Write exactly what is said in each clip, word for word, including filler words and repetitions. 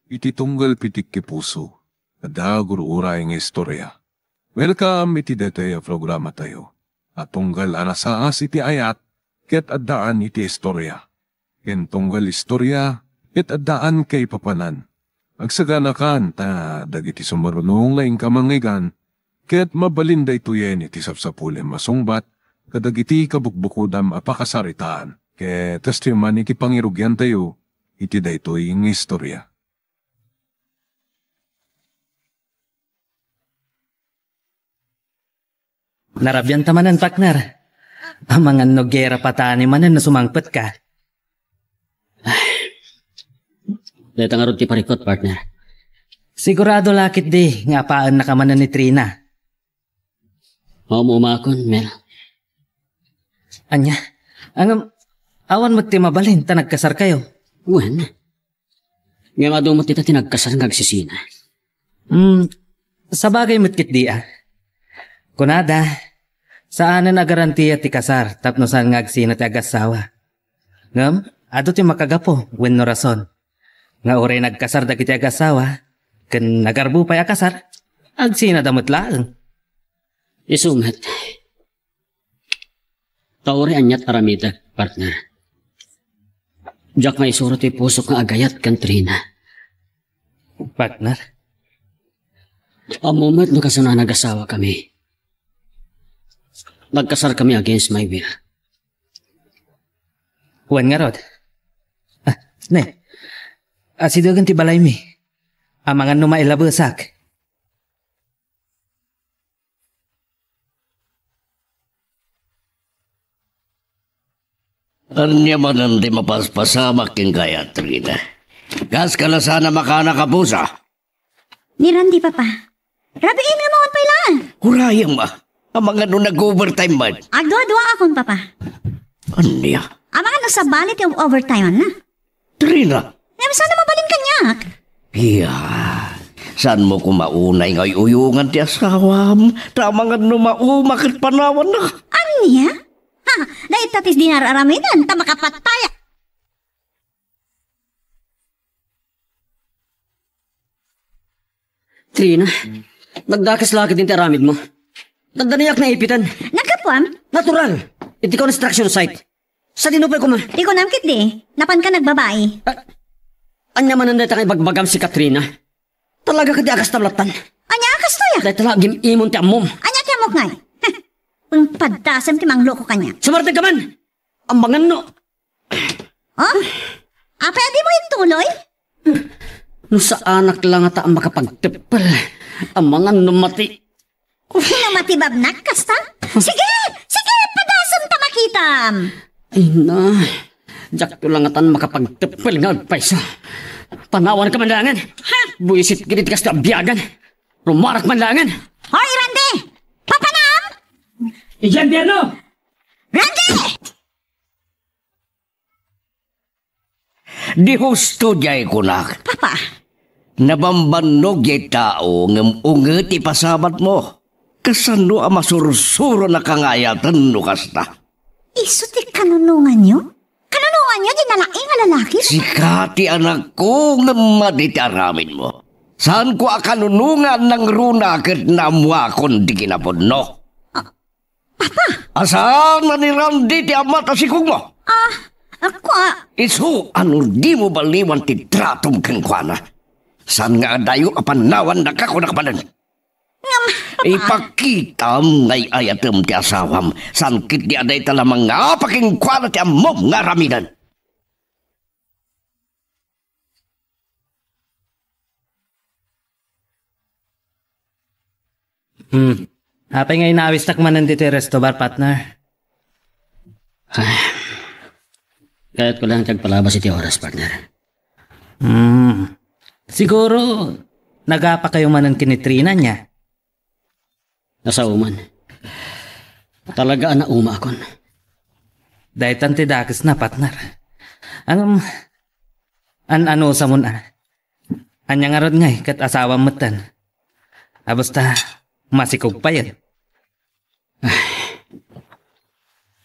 iti tunggal pitik iti puso, adda gur-uray nga istorya. Welcome iti daytoy a programatayo a tunggal a nasaas iti ayat ket addaan iti istorya. Ken tunggal istorya ket addaan kaipapanan. Agsaganakan ta dagiti sumaruno nga inka mangngegana ket mabalin daytoyen iti sapsapulem a sungbat kadagiti kabukbukodam a pakasaritaan. Ket kastoy man iti pangirugiantayo iti daytoy nga istorya. Narabianta manen, partner. Amangan no gera patani manen no sumangpetka. Dayta ngarud ti parikut, partner. Sigurado la ketdi nga apaennaka manen ni Trina. Maum-umakon, Mel. Ania? Ngem, awan met ti mabalin ta nagkasarkayo. Wen. Ngem adu met dita ti nagkasar nga agsisina. Hmm, sabagay met ketdi a. Kunada, saanen a garantia ti kasar tapno saan nga agsina ti agassawa. Ngem, adu ti makagapu wenno rason nga uray nagkasar dagiti agassawa ken nagarbo pay a kasar, agsinada met laeng. Isu met. Ta uray aniat aramidek, partner. Diak nga isuro ti pusok nga agayat ken Trina. Partner? Ammo met no kasano a nagasawakami. Nagkasarkami against my will. Wen ngarud. Ah, ne. Asidegen ti balaymi. Amangan no mailabesak. Ania manen ti mapaspasamak kenka, Trina? Kas kalasana makana kapusa? Ni Randy, Papa. Rabiin nga mawan pay laeng. Urayem, a. Amangan no nag-overtime met. Agdua-duaakon, Papa. Ania? Amangan no sabali ti overtime na. Trina. Ngem saan a mabalin kaniak? Pia, saanmo koma unay nga uy-uyongan ti asawam? Ta amangan no mauma ket panawanna. Ania? Ha, dayta ti dinar-aramidan, ta makapatayak. Trina, nagdakes la ketdi ti aramidmo. Dandaniak naipiten. Naggapuam? Natural. Iti construction site. Sadino pay koma? Ti kunam ketdi, napanka nagbabai. Ah, ania manen dayta nga ibagbagam, Katrina? Talaga ketdi a kastam lattan. Ania a kastoy a? Dayta la agim-imon ti ammom. Ania ti ammok ngay? Heh, pangpaddasem ti mangloko kaniak. Sumarteg ka man! Amangan no. Oh? Apay a dimo intuloy? No saanak la ngata a makapagteppel, amangan no mati. No matibabnak, kasta? Sige! Sige! Padasem ta makitam! Ay na, diakto la ngatan makapagteppel nga agpayso. Panawanka man laengen. Ha? Buisit ketdi ti kasta a biagan. Rumarak man laengen. Hoy, Randy! Papanam! Idiay impierno! Randy! Di husto diay kunak. Papa. Nabambannog diay tao ngem unget ti pasabatmo. Kasano a masursuronaka nga ayaten no kasta? Isu ti kanunonganyo? Kanunonganyo ti nalaing a lalaki? Sika ti anakko ngem madi ti aramidmo. Saanko a kanunongan nangruna ket naammoakon ti kinapudno. Ah, Papa! Saan a ni Randy ti ama ta sikogmo? Ah, ako a. Isu a no dimo baliwan ti tratom kenkuana. Saan nga adayo a panawannaka kunak manen. Ngem, Papa. Ipakitam nga ay-ayatem ti asawam. Saan ketdi a dayta la mangapa kenkuana ti ammom nga aramiden. Hmm. Apay nga inawistak manen ditoy resto bar, partner? Ay. Kayatko laeng ti agpalabas iti oras, partner. Hmm. Siguro, nagapakayo manen ken ni Trina, nia? Nasaoman. Talaga a naumaakon. Daytan ti dakesna, partner. Ngem, an-anusamon a. Ania ngarud ngay ket asawam metten? A, basta, masikog payen. Ay.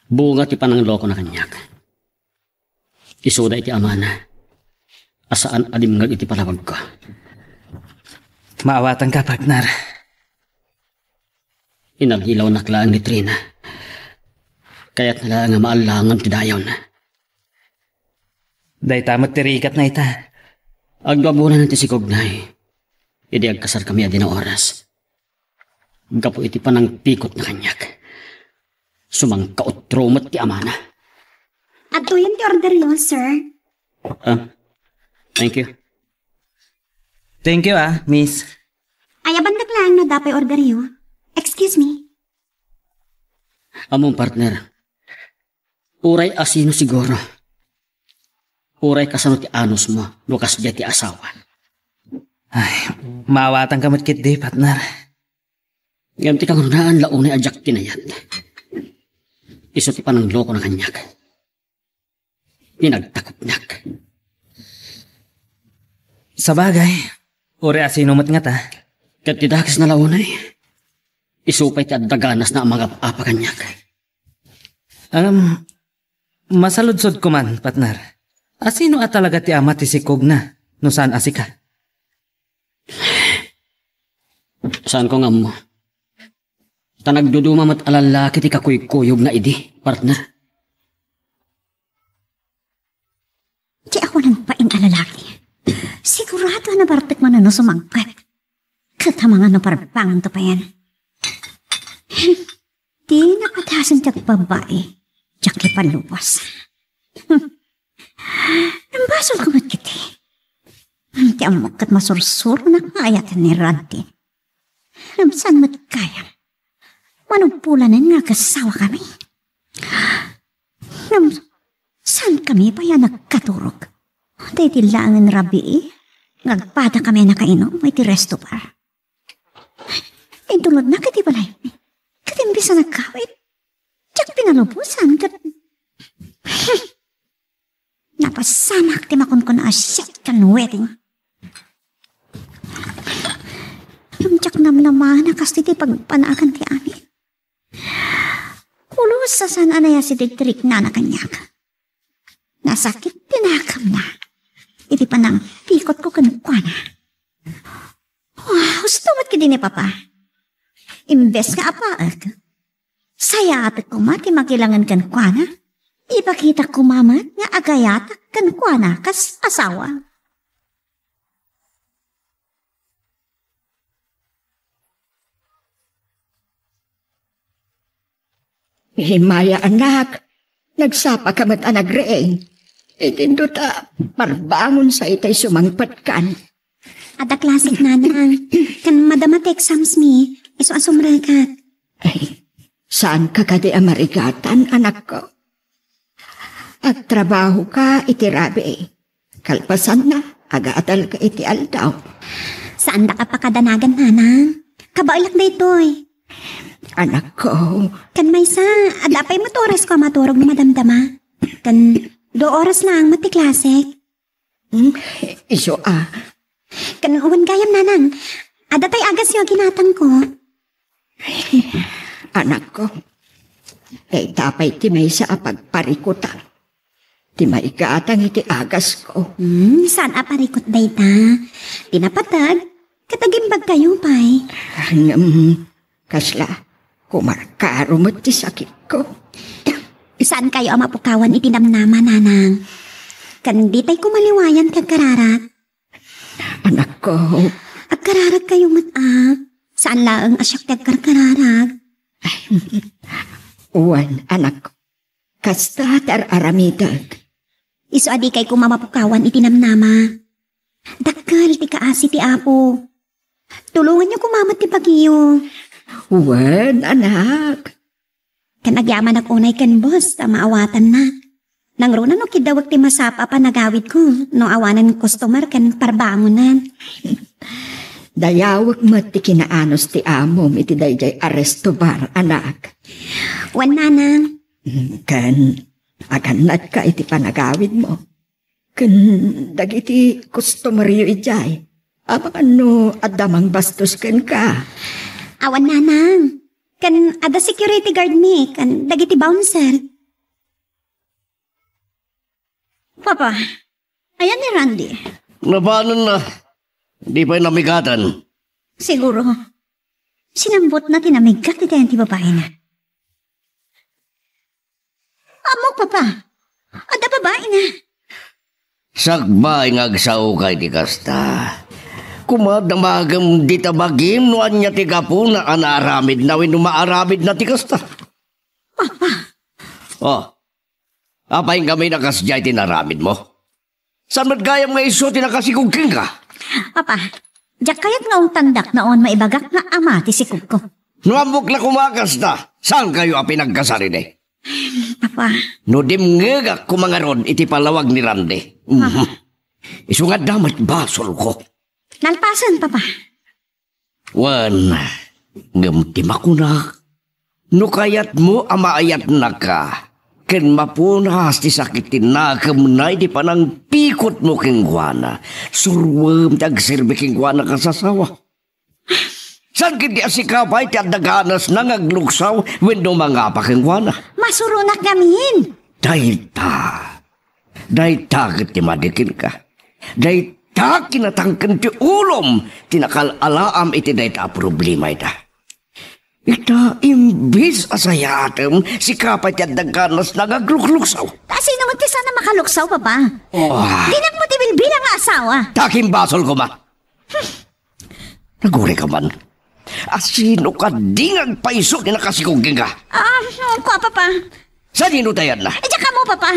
Bunga ti pananglokona kaniak. Isuda iti amana. a saan a dimngeg iti panawagko. Maawatanka, partner. Inallilawnak laeng ni Trina. Kayatna laeng a maallangon ti dayon. Dayta met ti rigatna ita. Agduabunan ti sikognay. Idi agkasarkami a dina oras. Gapu iti panangpikotna kaniak. Sumangkautro met ti amana. Adtoyen ti orderyo, sir. Ah, thank you. Thank you, ah, miss. Ayabandak laeng no adda pay orderyo. Excuse me. Ammom, partner. Uray asino siguro. Uray kasano ti anusmo no kasdiay ti asawa. Ay, maawatanka met ketdi, partner. Ngem ti kangrunaan la unay a diak kinayat. Isu ti pananglokona kaniak. Pinagtakupnak. Sabagay, uray asino met ngata. Ket ti dakesna la unay, isu pay ti adda ganasna a mangap-apa kaniak. Ngem, masaludsodko man, partner. Asino a talaga ti ama ti sikogna, no saan a sika? Saanko nga ammo. Ta nagduduma met a lallaki ti kakuykuyogna idi, partner. Ti awanan pay a lalaki. Sigurado a nabartek manen no sumangpet. Ket amangan no parbangonto payen. Ti napadasen ti agbabai, diak ipalluas. Hmm. Nambasolko met ketdi. Hmm, ti ammok ket masursuronak nga ayaten ni Randy. Ngem saan met gayam? Manubolanen nga agasawakami. Ngem saankami pay a nagkaturog? Daydi laengen rabii nga agpadakami a nakainom iti resto bar. Intulodnak iti balaymi. Ket imbes a nagkawit, diak pinalubosan ket napasamak ti makunkuna a siak ken wedding. Ngem diak namnama a kasta ti pagpanagan ti amin. Pulos a saan a nayasi ti riknana kaniak. Nasakit ti nakamna iti panangpikotko kenkuana. Husto met ketdi ni Papa. Imbes nga apaek, sayatek koma ti makilangen kenkuana. Ipakitak koma met nga agayatak kenkuana kas asawa. Himaya, anak, nagsapaka met a nagriing. Iti duta, parbangon sa itay sumangpetkan. Adda klasek, nanang. Ken madama ti exams mi, isu a sumrekak. Ay, saanka kadi a marigatan, anakko? Agtrabahoka iti rabii. Kalpasanna, agadalka iti aldaw. Saandaka pakadanagan, nanang. Kabaelak daytoy. Anakko. Ken maysa, adda pay met orasko a maturog no madamdama. Ken dua oras laeng met ti klasek. Hmm? Isu a. Ken wen gayam, nanang, adda tay agasyo a ginatangko. Anakko, dayta pay ti maysa a pagparikutam. Ti maigatang iti agasko. Hmm, saan a parikut dayta? Ti napateg, ket agimbagkayo pay. Ngem, kasla, kumarkaro met ti sakitko. Saankayo a mapukawan iti namnama, nanang. Ken ditay koma liwayan ti agkararag. Anakko. Agkararagkayo met, a. Saan laeng a siak ti agkarkararag. Wen, anakko. Kasta ti ar-aramidek. Isu a dikay koma mapukawan iti namnama. Dakkel ti kaasi ti Apo. Tulonganyo koma met ti bagiyo. Wen, anak. Ken agyamanak unay ken boss ta maawatannak. Nangruna no kiddawek ti masapa a panagawidko no awanen customer ken parbangonan. Dayawek met ti kinaanus ti amom iti daydiay a resto bar, anak. Wen, nanang. Ken agannadka iti panagawidmo. Ken dagiti customeryo idiay, amangan no adda mangbastos kenka. Awan, nanang. Ken adda security guard mi, ken dagiti bouncer. Papa, ayan ni Randy. Nabanenna. Di pay namigatan. Siguro, sinambutna ti namiggat iti ayan ti babaina. Ammok, Papa. Adda babaina. Sakbay nga agsaoka iti kasta. Kumadamagem dita bagim no ania ti gapuna a naaramidna wenno maaramidna ti kasta. Papa. Oh, apay ngamin a kasdiay ti naaramidmo? Saan met gayam nga isu ti nakasikog kenka? Papa, diak kayat nga ungtandak no awan maibagak nga ama ti sikogko. No ammok la koma a kasta, saankayo a pinagkasarili? Papa. No dimngegak koma ngarud iti palawag ni Randy. Papa. Mhm. Isu nga adda met basolko. Nalpasen, Papa. Wen, ngem ti makunak, no kayatmo a maayatnaka, ken mapunas ti sakit ti nakemna iti panangpikutmo kenkuana, suroem ti agserbi kenkuana kas asawa. Saan ketdi a sika pay ti adda ganasna nga agluksaw wenno mangapa kenkuana? Masuronak ngamin. Dayta. Dayta ket ti madi kenka. Dayta kinatangken ti ulom ti nakal-alaam iti dayta a problema ita. Ita, imbes a sayaatem, sika pay ti adda ganasna nga aglukluksaw. Ta sino met ti saan a makaluksaw, Papa? Oh. Dinak met ibilbilang nga asawa. Ta kimbasol koma. Nagurika man. A sino kadi nga agpayso ti nakasikog kenka? Ah, kua, Papa. Sadino ti ayatna? Diak ammo, Papa.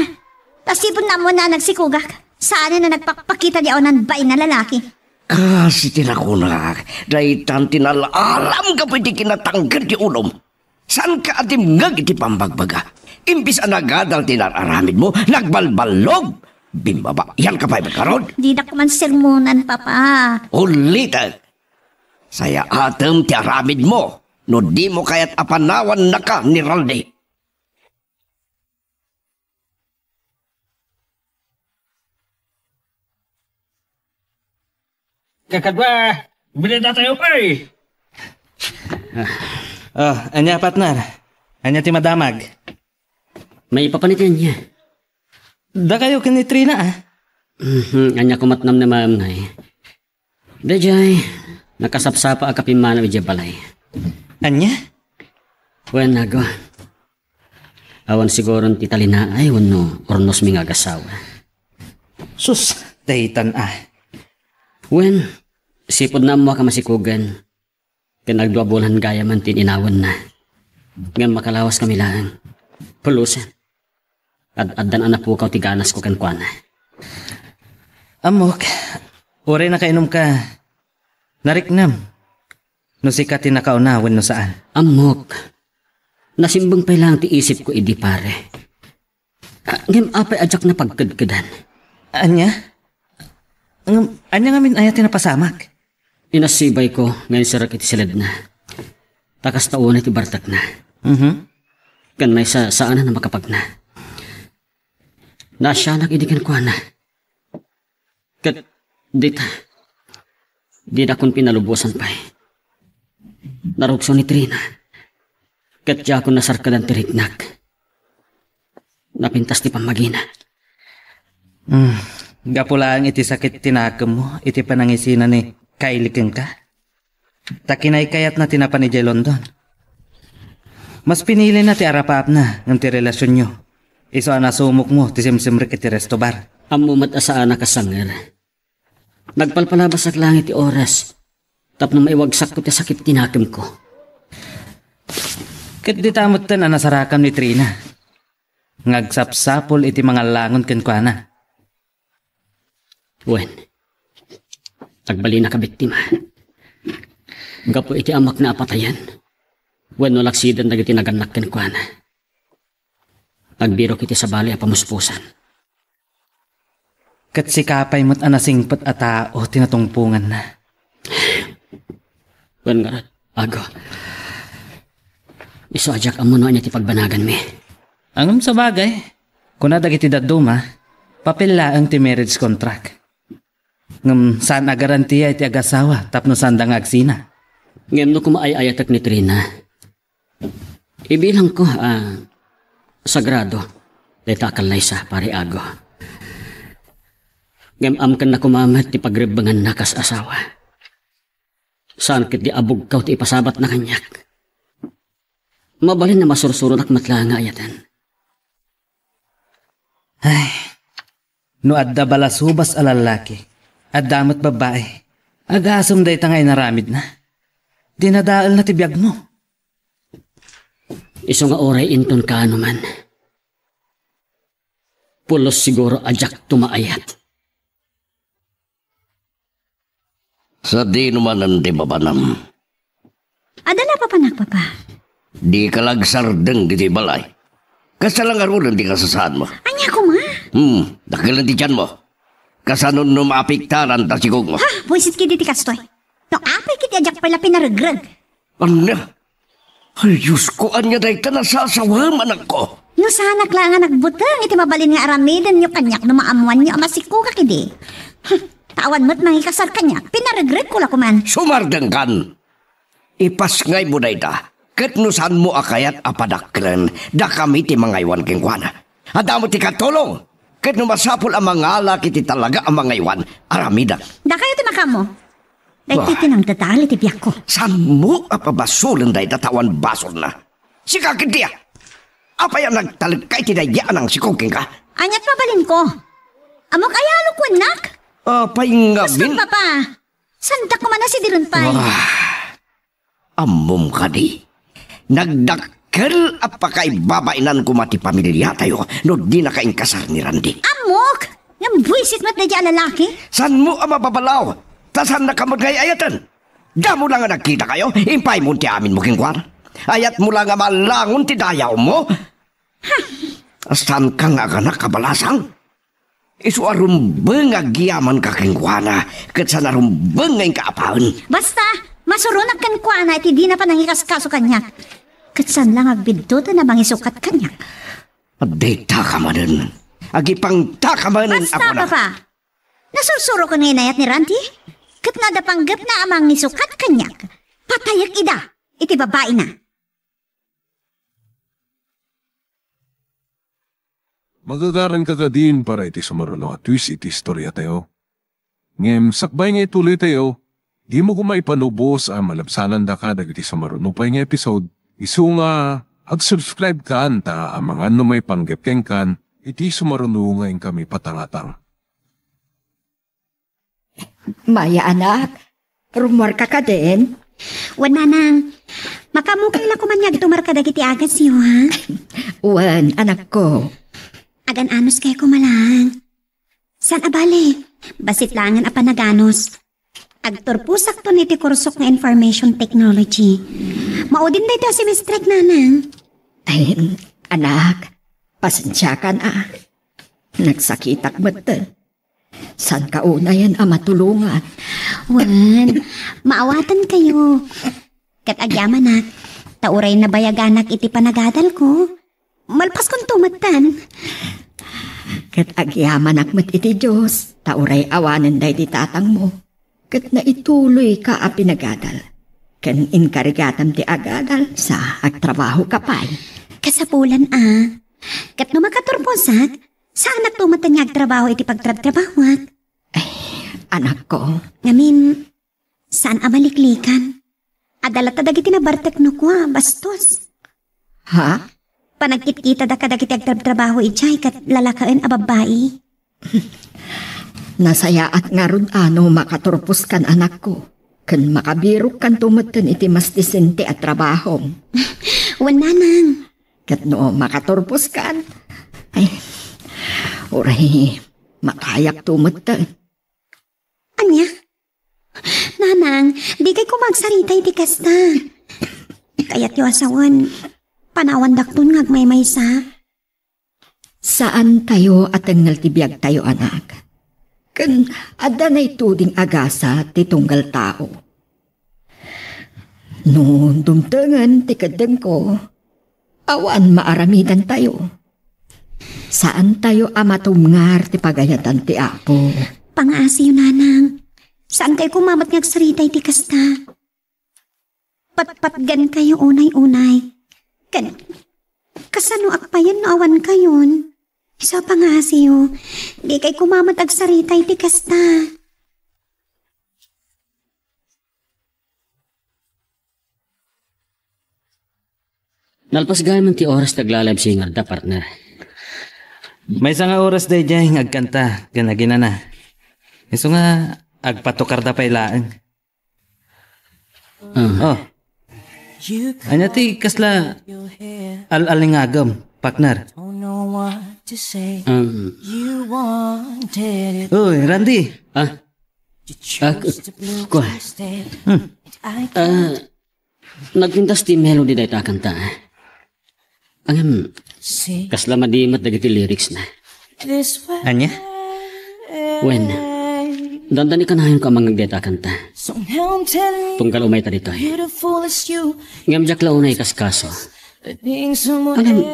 Ta sipud ammo a nagsikogak. Saanen a nagpakpakita ti awanan bain a lalaki. Kas iti nakunak, daytan ti nalalam gapu iti kinatangken ti ulom. Saanka a dimngeg iti pammagbaga. Imbes a nagadal ti nararamidmo, nagbalballog. Bimmabaianka pay met ngarud. Didak man sermonan, Papa. Ulitek. Sayaatem ti aramidmo no dimo kayat a panawannaka ni Randy. Kakadua, bilinatayo pay. Ah, ania, partner? Ania ti madamag? Maipapan iti ania? Dakayo ken ni Trina, ah. Mhm, ania koma ti namnamaem ngay? Daydiay, nakasapsapa a kapimmanaw idiay balay. Ania? Wen, ago. Awan siguron ti talinaay wenno urnosmi nga agasawa. Sus, daytan a. Wen, sipud ammoak a masikogen, ken agdua bulan gayamen ti inawenna. Ngem makalawaskami laeng. Pulusen. Ad-addan a napukaw ti ganasko kenkuana. Ammok, uray nakainumka, nariknam no sika ti nakauna wenno saan. Ammok, nasimbeng pay laeng ti isipko idi, pare. Ah, ngem apay a diak napagkedkedan? Ania? Ngem, ania ngamin aya ti napasamak? Inasibayko nga inserrek iti siledna. Ta kasta unay ti bartekna. Mhm. Ken maysa, saanen a makapagna. Naasianak idi kenkuana. Ket dita, didakon pinalubosan pay. Narugso ni Trina. Ket diakon nasarkadan ti riknak. Napintas ti pammagina. Hmm. Gapu laeng iti sakit ti nakemmo iti panangisina ni Kylie kenka? Ta kinaykayatna ti napan idiay London. Mas pinilina ti arapapna ngem ti relasionyo. Isu a nasumokmo ti simsimrek iti resto bar. Ammo met a saanak a sanger. Nagpalpalabasak laeng iti oras tapno maiwagsakko ti sakit ti nakemko. Ket dita metten a nasarakam ni Trina nga agsapsapul iti mangallangon kenkuana. Wen, agbalinaka biktima. Gapu iti amakna a patayen, wenno laksiden dagiti nagannak kenkuana. Agbirok iti sabali a pamuspusan. Ket sika pay met a nasingpet a tao ti natungponganna. Wen ngarud, ago. Isu a diak ammo no ania ti pagbanaganmi. Ngem sabagay, kuna dagiti dadduma, papel laeng ti marriage contract. Ngem saan a garantia iti agasawa tapno saanda nga agsina. Ngem no koma ay-ayatek ni Trina, ibilangko a sagrado dayta a kallaysa, Pare Ago. Ngem amkenna koma met ti pagrebbenganna kas asawa. Saan ketdi a bugkaw ti ipasabatna kaniak. Mabalin a masursuronak met laeng nga ayaten. Ay, no adda balasubas a lallaki, adda met babbai. Agasem dayta nga inaramidna. Dinadaelna ti biagmo. Isu nga uray inton kaano man. Pulos siguro a diakto maayat. Sadino manen ti babanam? Adda la papanak, Papa. Dika la agsardeng ditoy balay. Kasta la ngaruden ti kasasaadmo. Ania koma? Hmm, dakkel ti tianmo. Kasano no maapektaran ta sikogmo? Ha, buisit ketdi ti kastoy. No apay ketdi a diak pay la pinaregreg. Ania? Ay, Diosko, ania dayta nasasawem, anakko? No saanak la nga nagbuteng iti mabalin nga aramidenyo kaniak no maammoanyo a masikogak idi. Hm, ta awan met mangikasar kaniak, pinaregregko la koman. Sumardengkan! Ipasngaymo dayta, ket no saanmo a kayat a padakkelen, dakami ti mangaywan kenkuana. Adda met ti katulong, ket no masapul a mangalak iti talaga a mangaywan, aramidek. Dakayo ti makaammo. Daytoy ti nangdadael iti biagko. Saanmo a pabasolen dayta ta awan basolna? Sika ketdi a! Apay a nagtalekka iti daydi a nangsikog kenka? Ania ti mabalinko? Ammok aya a lukuennak? Apay ngamin? Baston, Papa. Saandak koma a sidiren pay. Ah. Ammom kadi, nagdakkel a pakaibabainan koma ti pamiliatayo no dinaka inkasar ni Randy. Ammok! Ngem buisit met daydi a lalaki. Saanmo a mababalaw? Ta saannaka met nga ay-ayaten. Damo la nga nagkitakayo, impaymo ti aminmo kenkuana. Ayatmo la nga malangon ti dayawmo. Ha? Saanka nga aganak a balasang? Isu a rumbeng nga agyamanka kenkuana, ket saan a rumbeng nga inka apaen. Basta, masuronak kenkuana iti dina panangikaskaso kaniak. Ket saan la nga agbiddutan a mangisukat kaniak. Addaytaka manen. Agipangtaka manen a kuna. Basta, Papa. Nasursurok nga inayat ni Randy? Ket no adda panggepna a mangisukat kaniak, patayek ida iti babaina. Magagaranka kadin para iti sumaruno a twist iti istoriatayo. Ngem sakbay nga ituloytayo, dimo koma ipanubos a malabsanandaka dagiti sumaruno pay nga episode. Isu nga, agsubscribekan ta amangan no maipanggep kenkan iti sumaruno nga inkami patangatang. Maya, anak, rummuarka kadin? Wen, nanang. Makaammokayo la koman nga agtumar kadagiti agasyo, ha? Wen, anakko. Agan-anos kay koma laeng. Saan a bale, bassit laengen a panaganos. Agturposakton iti kursok nga Information Technology. Maudin daytoy a semestrek, nanang. Ay, anak, pasensiakan a. Nagsakitak metten. Saanka unayen a matulongan. Wen, maawatankayo. Ket agyamanak, ta uray nabayaganak iti panagadalko, malpaskonto metten. Ket agyamanak met iti Dios, ta uray awanen daydi tatangmo, ket naituloyka a pinagadal. Ken inkarigatam ti agadal sa agtrabahoka pay. Kasapulan a. Ket no makaturposak, saanakto metten nga agtrabaho iti pagtrabtrabahoak. Ay, anakko. Ngamin, saan a maliklikan. Adda latta dagiti nabartekno kua, bastos. Ha? Panagkitkitada kadagiti agtrabtrabaho idiay ket lalakaen a babbai. Nasayaat ngarud a no makaturposkan, anakko, ken makabirokkanto metten iti mas disente a trabahom. Wen, nanang. Ket no makaturposkan, ay, uray makayapto metten. Ania? Nanang, dikay koma agsarita iti kasta. Kayatyo a sawen, panawandakton nga agmaymaysa. Saantayo a tengngel ti biagtayo, anak. Ken adda naituding a gasat ti tunggal tao. No dumtengen ti keddengko, awan maaramidantayo. Saantayo a matumngar ti pagayadan ti Apo. Pangaasiyo, nanang. Saankayo koma met nga agsarita iti kasta. Patpatgankayo unay-unay. Ken, kasano ak payen no awankayon? Isu a pangasiyo, dikay koma met agsarita iti kasta. Nalpas gayam ti oras ti agla-live singer da, partner. Maysa nga oras daydiay nga agkanta ken aginana. Isu nga agpatukarda pay laeng. Ah. Oh. Ania ti kasla al-alingagem, partner? Um. Uy, Randy. Ah? Ah, k-, kuwan. Hmm. Ah, nagpintas ti melody dayta a kanta, eh. Ngem, kasla madi met dagiti lyrics na. Ania? Wen, dandani kanayonko a mangngeg dayta a kanta. Tunggal umay ta ditoy. Ngem diak la unay ikaskaso. Ngem,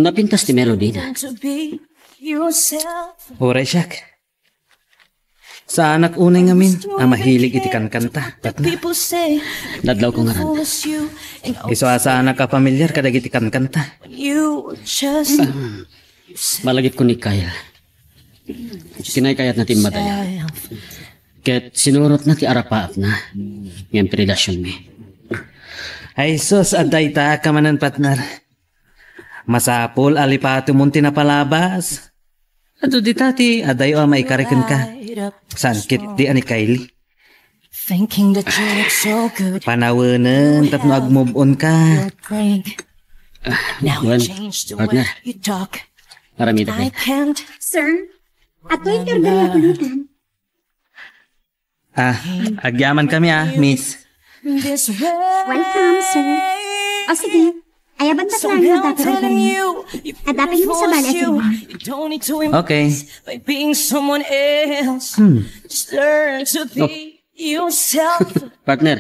napintas ti melody na. Uray siak. Saanak unay ngamin a mahilig iti kankanta, Patna. Nadlawko ngarud. Isu a saanak a pamilyar kadagiti kankanta. Malagipko ni Kyle. Kinaykayatna ti immadayo. Ket sinurotna ti arapaapna. Ngem ti relasionmi. Ay sus, adda ita ka manen, partner. Masapul a lipatemon ti napalabas. Adu dita ti adayo a maikari kenka. Saan ketdi a ni Kylie? Panawenen tapno ag-move on ka. Wen, partner. Aramidek. Sir, adtoy ti order nga kulitan. Ah, agyaman kami, ah, miss. Welcome, sir. O, sige. Ayaban ta lang nga dati order niyo. Adda pay ni sa bali, sir. Okay. Hmm. Partner,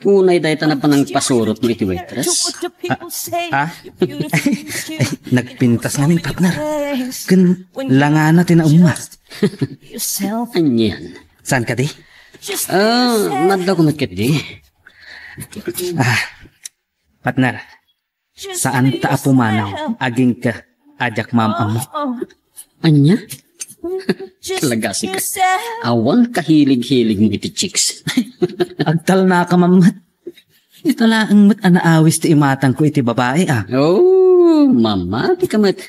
unay dayta na panangpasurotmo iti waitress? Ah? Ah? Nagpintas ngamin, partner. Ken langana ti naumma. Anian? Saan kadi? Ah, nadlawko met ketdi. Ah, partner. Saan ta a pumanaw, agingga a diak maam-ammo. Ania? Talagasika. Awan kahilig-hiligmo iti chicks. Agtalnaka mammet. Ita laeng met a naawis ti imatangko iti babai, ah. Oh, mamatika met.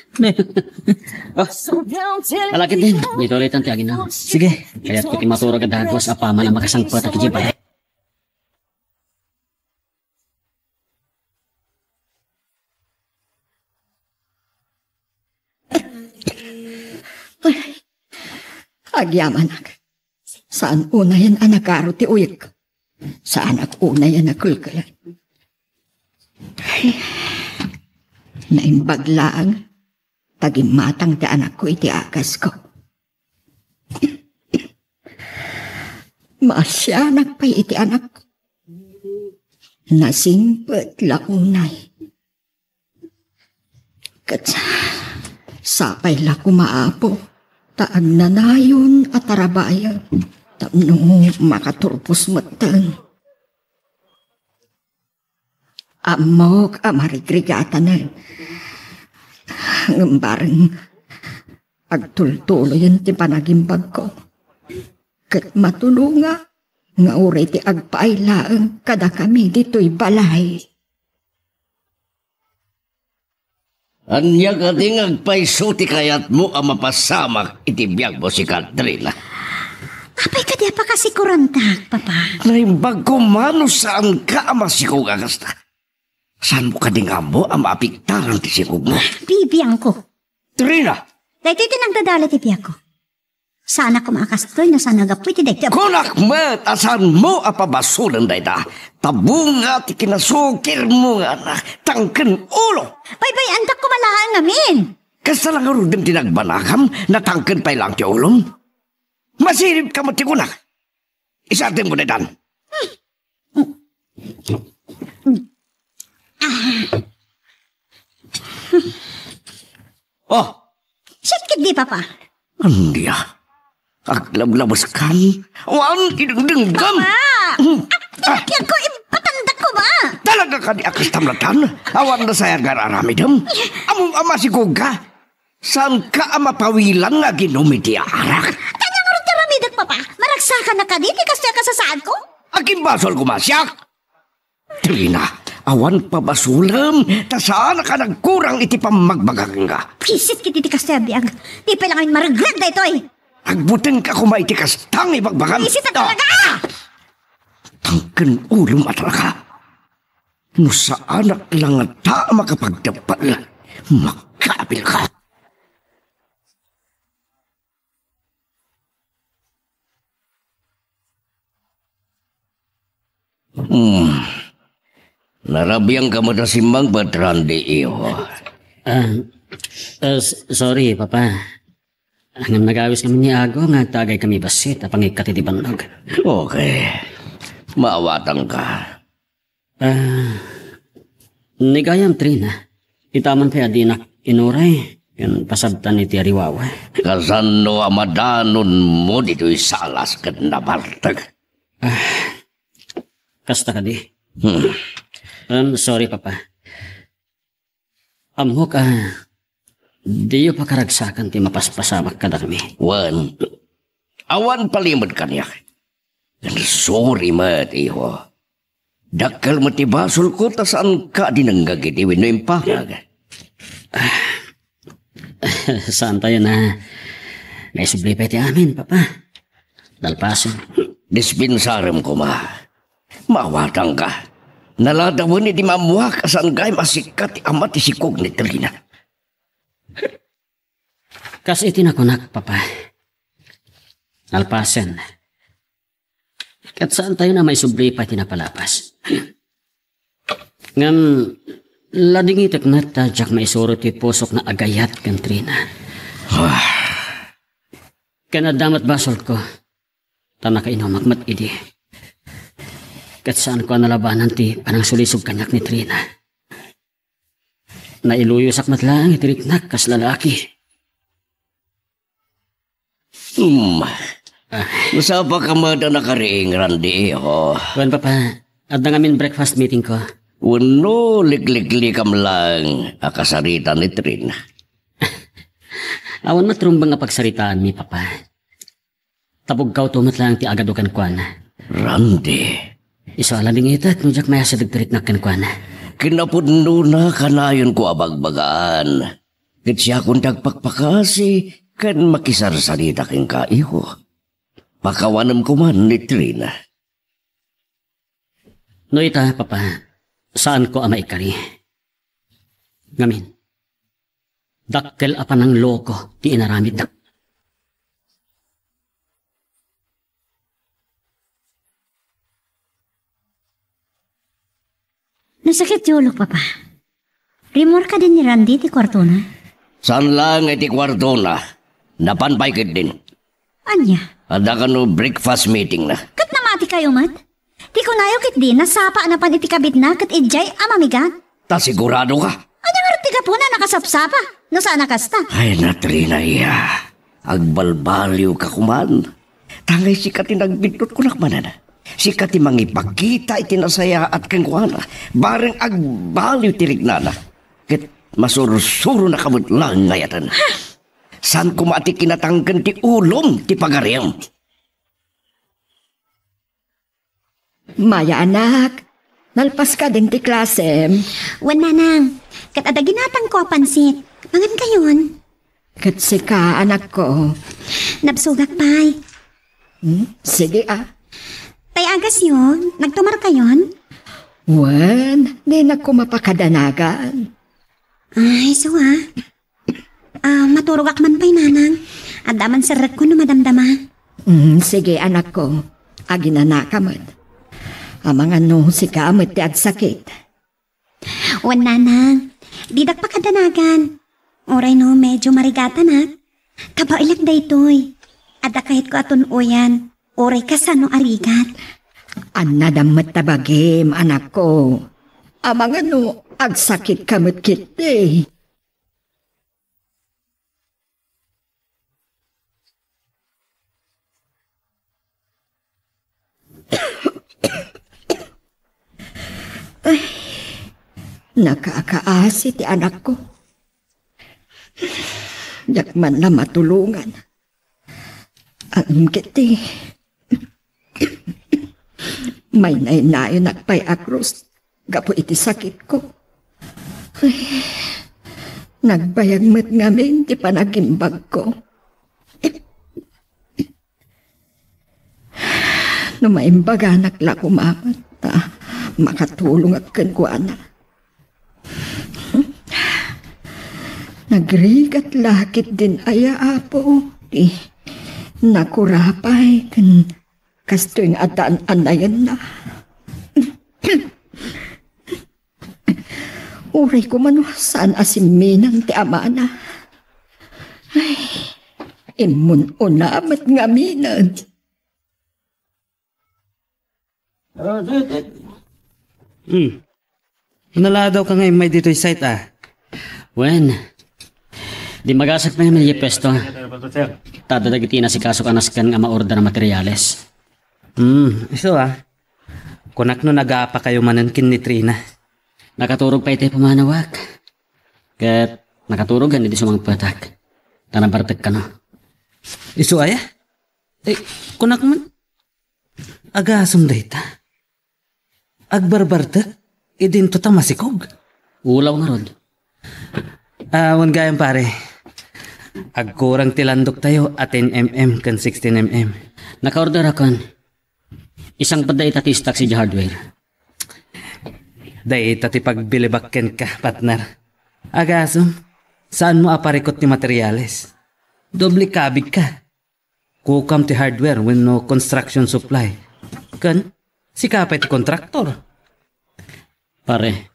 Oh, ala ketdin, ituloytan ti aginaw. Sige. Kayatko ti maturog a dagus apaman a makasangpet idiay balay. Agyamanak. Saan unayen a nagaro ti uyek. Saanak unayen a kelkelan. Naimbag laeng ta gimmatang ti anakko iti agasko. Maasianak pay iti anakko. Nasingpet la unay. Ket sapay la koma, Apo, ta agnanayon a tarabayo tapno makaturpos metten. Ammok a marigrigatanen. Ngem bareng agtultuloyen ti panagimbagko. Ket matulonga nga uray ti agpaay laeng kadakami ditoy balay. Ania kadi nga agpayso ti kayatmo a mapasamak iti biagmo, si Katrina? Apay kadi a pakasikurantak, Papa? Naimbag koma no saanka a masikog a kasta. Saanmo kadi nga ammo a maapektaran ti sikogmo? Bibiangko. Trina! Daytoy ti nagdadala ti biagko. Saanak koma a kastoy no saan nga gapu iti daytoy a... Kunak met a saanmo a pabasolen dayta. Ta bunga ti kinasukirmo nga anak, tangken ulo. Baybay-andak koma laeng ngamin. Kasta la ngaruden ti nagbanagam, natangken pay laeng ti ulom. Masiribka met ti kunak. Isardengmo daytan. Oh! Siak ketdi, Papa. Ania? Aglablabeskan? Awan idengdengngem? Papa! Hmm. Ah, ah. Biagko, ipatandak koma. Talaga kadi a kastam latta? Awan nasayaat nga ar-aramidem? Ammom a masikog ka? Saanka a mapawilan nga aginom iti arak? Ania ngarud ti aramidek, Papa? Maragsakannak kadi ti kastoy a kasasaadko? Agimbasol koma siak! Trina, awan pabasolem, ta saanak a nagkurang iti pammagbaga kenka. Buisit ketdi ti kastoy a biag. Di pay la ngamin maregreg daytoy. Agbutengka koma iti kasta nga ibagbagam. Buisit a talaga! Tangken ulom a talaga. No saanak la ngata a makapagdepel, makaabilka. Hmm. Narabiangka met a simmangpet, Randy, iho. Ah, ah, s-, sorry, Papa. Ngem nagawis kami ni Ago nga agtagay kami bassit a pangikkat iti bannog. Okay. Maawatangka. Ah, ni gayam, Trina, itaman pay a dinak inuray ken pasabtan iti ariwawa. Kasano a madanonmo ditoy salas ket nabartek? Ah, kasta kadi. Hmm. Um, sorry, Papa. Ammok a diyo pakaragsakan ti mapaspasamak kadakami. Wen, awan palimed kaniak. Sorry met, iho. Dakkel met ti basolko ta saanka a dinengngeg iti wenno impangag. Saantayon a maisubli pay ti amin, Papa. Nalpasen. Dispensarem koma. Maawatangka. Naladawen idi maammoak a saan gayam a sika ti ama ti sikog ni Trina. Kas iti nakunak, Papa. Nalpasen. Ket saantayon a maisubli pay ti napalabas. Ngem, ladingitek met ta diak maisuro ti pusok nga agayat ken Trina. Ah. Ken adda met basolko, ta nakainumak met idi. Ket saanko a nalabanan ti panangsulisog kaniak ni Trina. Nailuyosak met laeng iti riknak kas lalaki. Hmm. Ah. Nasapaka met a nakariing, Randy, iho. Wen, Papa, adda ngamin breakfast meetingko. Wenno likliklikam laeng a kasarita ni Trina? Awan met rumbeng a pagsaritaanmi, Papa. Ta pugkawto met laeng ti agadu kenkuana. Randy. Isu a ladingitek no diak mayasideg ti riknak kenkuana. Kinapudnona kanayonko a bagbagaan. Ket siakon ti agpakpakasi ken makisarsarita kenka, iho. Pakawanem koman ni Trina. No ita, Papa, saanko a maikari. Ngamin, dakkel a panangloko ti inaramidda. Nasakit ti ulok, Papa. Rimmuar kadin ni Randy ti kuartona? Saan laeng iti kuartona. Napan pay ketdin. Ania? Adda kano breakfast meetingna. Ket namatikayo met? Ti kunayo ketdi, nasapa a napan iti kabitna ket idiay a mamigat. Ta sigurado ka? Ania ngarud ti gapuna a nakasapsapa? No saan a kasta? Ay, Natrina, iya. Agbalbaliwka koman. Tangay sika ti nagbidtot kunak manen. Sika ti mangipakita iti nasayaat kenkuana. Bareng agbaliw ti riknana. Ket masursuronaka met laeng nga ayaten. Saan koma ti kinatangken ti ulom ti pagariam. Maya, anak, nalpaska din ti klasem? Wen, nanang, ket adda ginatangko a pansit. Mangankayon. Ket sika, anakko? Nabsogak pay. Hmm? Sige, a. Tay agasyo, nagtumarkayon? Wen, dinak koma pakadanagan. Ay, so, a. A, maturogak man pay, nanang. Adda man serrekko no madamdama. Mm, sige, anakko. Aginanaka met. Amangan no sika met ti agsakit. Wen, nanang. Didak pakadanagan. Uray no medyo marigatanak. Kabaelak daytoy. Adda kayatko a tun-oyan. Uray kasano a rigat. Annadam met ta bagim, anakko. Amangan no agsakitka met ketdi. Ay, Nakakaasi ti anakko. Diak man la matulongan. Ngem ketdi, mainaynayonak pay a krus gapu iti sakitko. Ay, nagbayag met ngamin ti panagimbagko. No maimbaganak la koma ta makatulongak kenkuana. Nagrigat la ketdin aya, Apo, ti nakurapay ken kastoy nga addan a nayenna. Uray koma no saan a simminang ti amana. Ay, immun-una met ngamin. Hmm. Naladaw ka nga immay ditoy site, a? Wen, di magasek na nga idiay puesto. Ta adda dagiti inasikaso a nasken nga maorder a materiales. Hmm, isu, a. Kunak no nagapakayo manen ken ni Trina. Nakaturog pay ti pumanawak. Ket nakaturog ken idi sumangpetak. Ta nabartek kano. Isu aya? Eh, kunak man. Agasem dayta. Agbarbartek? Idinto ta masikog? Ulaw ngarud. Ah, wen gayam, pare. Agkurang ti landoktayo a ten M M ken sixteen M M. Nakaorderakon. Isangpet dayta ti stock idiay hardware. Dayta ti pagbilibak kenka, partner. Agasem, saanmo a parikut ti materiales. Doble kabig ka. Kukam ti hardware wenno construction supply. Ken, sika pay ti kontraktor. Pare,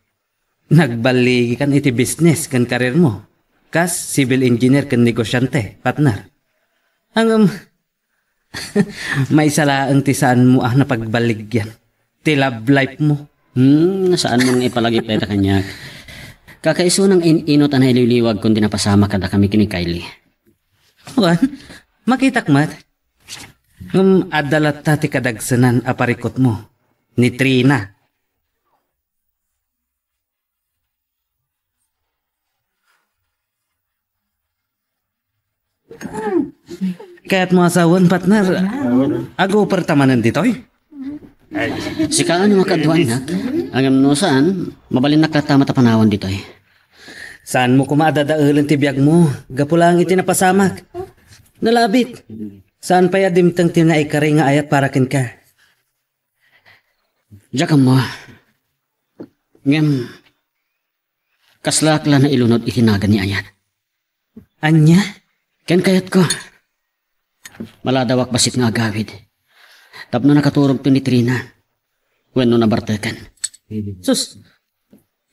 nagballigikan iti business ken career mo. Kas civil engineer ken negosyante, partner. Ngem, maysa laeng ti saanmo a napagballigian. Ti love life mo. Hmm, saanmo nga ipalagip dayta kaniak. Kakaisuna nga in-inut a nailiwliwagkon ti napasamak kadakami ken ni Kylie. Wen, makitak met. Ngem adda latta ti kadagsenan a parikutmo, ni Trina. Kayatmo a sawen, partner, aguperta manen ditoy? Sika no makaduannak, ngem no saan, mabalinnak latta met a panawen ditoy. Saanmo koma a dadaelen ti biagmo, gapu laeng iti napasamak. Nalabit. Saan pay a dimteng ti naikari nga ayat para kenka. Diak ammo. Ngem, kaslaak la nailunod iti nagan ni Ayan. Ania? Ken kayatko, maladawak bassit nga agawid tapno nakaturogto ni Trina wenno nabartekan. Sus,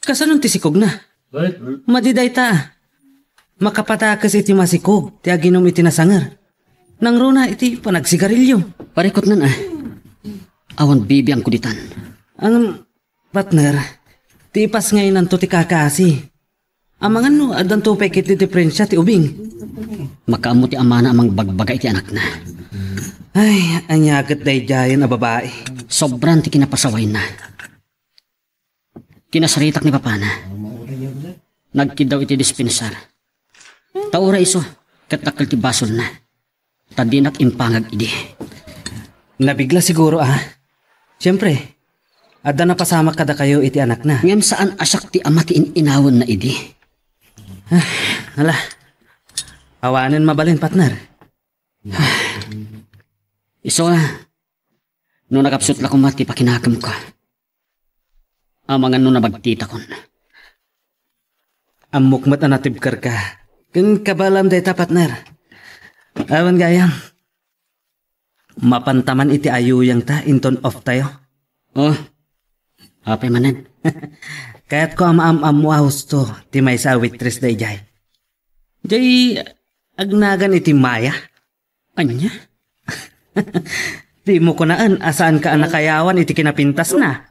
kasanon ti sikogna? Madi dayta. Makapadakes iti masikog ti aginum iti nasanger. Nangruna iti panagsigarilio. Parikutnan a. Awan bibiangko ditan. Ang partner, ti ipasngaynanto ti kakaasi. Amangan no, addanto pay ket ti diferensia ti ubing. Makaammo ti amana a mangbagbaga iti anakna. Ay, ania ket daydiayen a babai? Sobran ti kinapasawayna. Kinasaritak ni papana. Nagkiddaw iti dispensar. Ta uray isu, ket dakkel ti basolna. Ta dinak impangag idi. Nabigla siguro, a. Siempre, adda napasamak kadakayo iti anakna. Ngem saan a siak ti ama ti in-inawenna idi. Ah, ala. Awanen mabalin, partner. Isu a, no nakapsut la koma ti pakinakemko. Amangan no nabagtitakon. Ammok met a natibkerka. Ken kabaelam dayta, partner. Awan gayam. Mapanta man iti ayuyangta inton off tayo. Oh, apay manen? Kayatko a maam-ammo a husto ti maysa a waitress daydiay. Jay agnagan iti Maya. Ania? Dimo kunaen a saanka a nakayawan iti kinapintasna.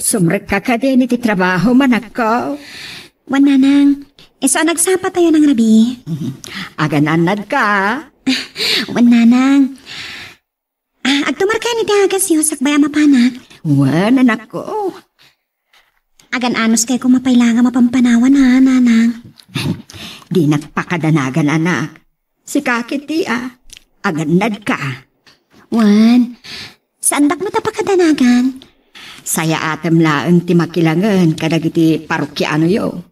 Sumrekka kadin iti trabaho, manakko? Wen, nanang. Isu a nagsapa tayo nang rabii. Aganannadka? Wen, nanang. Ah, agtumarkayan iti agasyo sakbay a mapanak. Wen, anakko. Agan-anos kay koma pay la nga mapampanawan, ha, nanang? Dinak pakadanagan, anak. Sika ketdi, a. Agannadka. Wen, saandak met a pakadanagan. Sayaatem laeng ti makilangen kadagiti parokianoyo.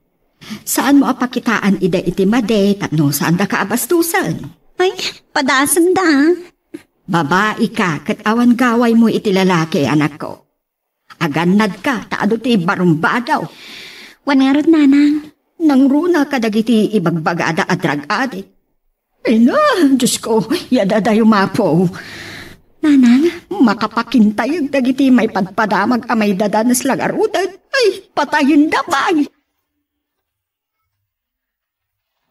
Saanmo a pakitaan ida iti madi tapno saandaka a bastusen. Ay, padasenda. Babaika ket awan gawaymo iti lalaki, anakko. Agannadka ta adu ti barumbadaw. Wen ngarud, nanang. Nangruna kadagiti ibagbagada a drug addict. Ay na, Diyos ko, yadadayo mapo. Nanang? Makapakintayeg dagiti maipadpadamag a maidadanes la ngaruden. Ay, patayenda pay.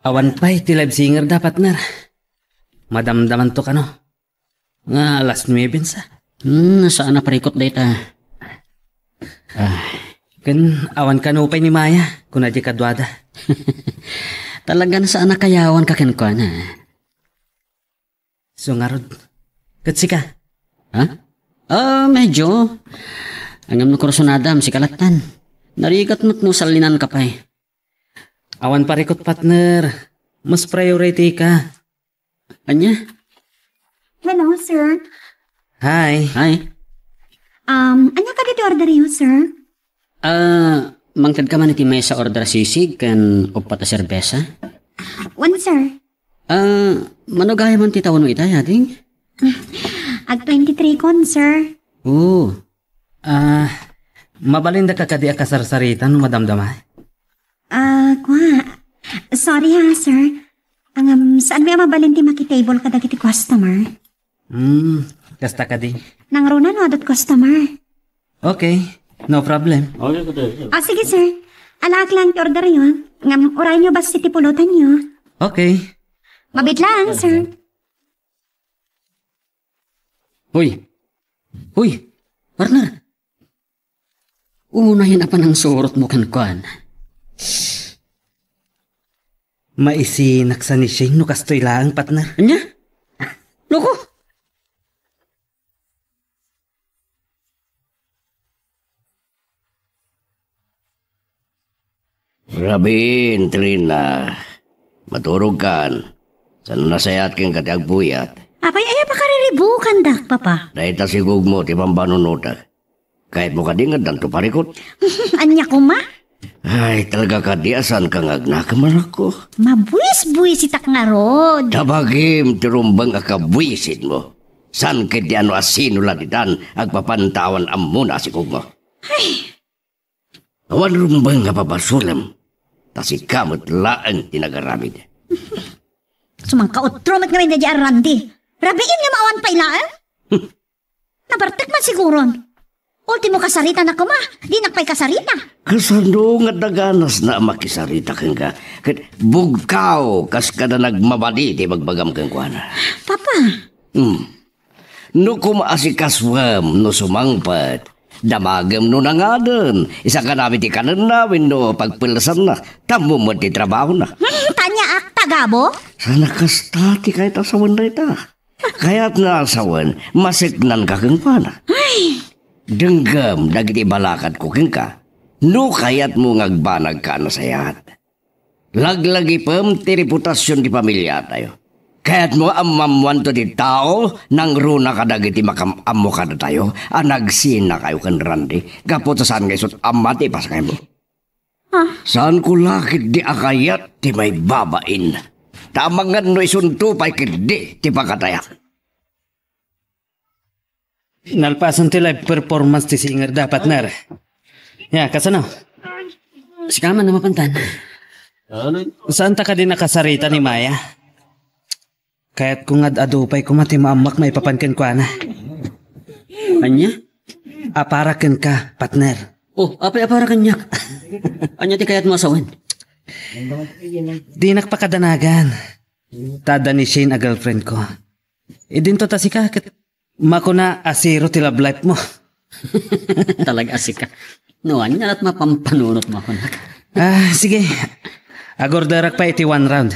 Awan pay ti live singer da, partner. Madamdamanto kano. Nga alas nuebe sa. Hmm, saan a parikut dayta? Ah, ken awan kano pay ni Maya, kuna di kaduada. Talagan saan a kayawan ka kenkuana. So ngarud, ket sika? Ha? Ah, medyo. Ngem no kursunadam, sika lattan. Narigat met no sallinan ka pay. Awan parikut, partner. Mas priority ka. Ania? Hello, sir. Hi. Hi. Um, ania kadi ti orderyo, sir? Ah, mangted ka man iti maysa order a sisig ken uppat a serbesa? Wen, sir. Ah, mano gayam ti tawenmo ita, ading? Ag twenty-three kon, sir. Oo. Ah, mabalin daka kadi a kasarsarita no madamdama? Ah, kua. Sorry ha, sir. Ngem, saan mi a mabalin ti makitable kadagiti customer? Hmm, kasta kadi. Nangruna no adut customer. Okay, no problem. Ah, sige, sir. Alaak lang ti orderyo. Ngem, urayyo basta ti pulotanyo. Okay. Mabit lang, sir. Hoy! Hoy! Partner! Unayen a panangsurotmo kenkuana. Maisinak sa ni Shane no kastoy laeng, partner. Ania? Loko! Rabiin, Trina. Maturogkan. Saan nasayaat kenka ti agpuyat? Apay, aya pakariribukandak, Papa? Dayta sigugmo ti pampanunotak. Kayatmo kadi nga addanto parikut? Ania koma? Ay, talaga kadi a saanka nga agnakem, anakko. Mabuisbuisitak ngarud. Ta bagim ti rumbeng a kabuisitmo. Saan ketdi a no asino la ditan agpapantaw ammona a sigugmo. Ay, Awan rumbeng nga pabasolem, ta sika met laeng ti nagaramid. Sumangkautro met ngamin daydiay a Randy. Rabiin nga maawan pay laeng? Nabartek man siguron. Ultimo kasarita na koma, dinak pay kasarita. Kasano nga daganasna a makisarita kenka? Ket bugkaw kas kada nagmamadi ti bagbagam kenkuana. Papa. Hmm. No kumaasikasoem no sumangpet, damagem no nangaden, isaganamin ti kanenna wenno pagpelsanna, tammo met ti trabahona. Hmm, taniaak, tagabo? Sana kasta ti kayat a sawen dayta. Kayatna a sawen, maseknanka kenkuana. Ay! Denggem dagiti balakadko kenka, no kayatmo nga agbanagka a nasayaat. Laglagipem ti reputasion ti pamiliatayo. Kayatmo nga ammoanto ti tao, nangruna kadagiti makam-ammo kadatayo a nagsinakayo ken Randy, gapu ta saan nga isut' amma ti ipasangaymo. Ah. Saanko la ketdi a kayat ti maibabain. Ta amangan no isunto pay ketdi ti pagkatayak. Nalpasan ti live performance ti singer da, partner. Ya, kasano? Sika man, mapantan. Saanta kadi nakasarita ni Maya? Kayatko nga ad-adu pay koma ti maammoak maipapan kenkuana. Ania? Apara kenka, partner. Oh, apay apara kaniak? Ania ti kayatmo a sawen? Dinak pakadanagan. Ta adda ni Shane a girlfriend ko. Idinto ta sika ket makuna a zero ti love life mo. Talaga sika. No, ania lat mapampanunot mo kunak? Ah, sige. Agorderak pay iti one round.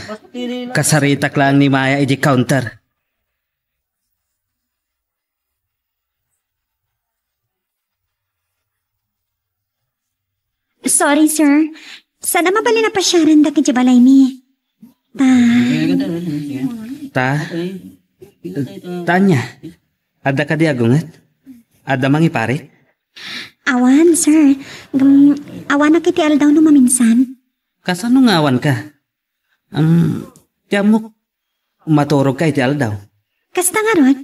Kasaritak laeng ni Maya iti counter. Sorry, sir. Saan a mabalin a pasiarandak idiay balaymi? Ta... Ta? Tanya? Adda kadi agunget? Adda mangiparit? Awan, sir. Ngem, awanak iti aldaw no maminsan. Kasano nga awanka? Am, ti ammok, maturogka iti aldaw. Kasta ngarud,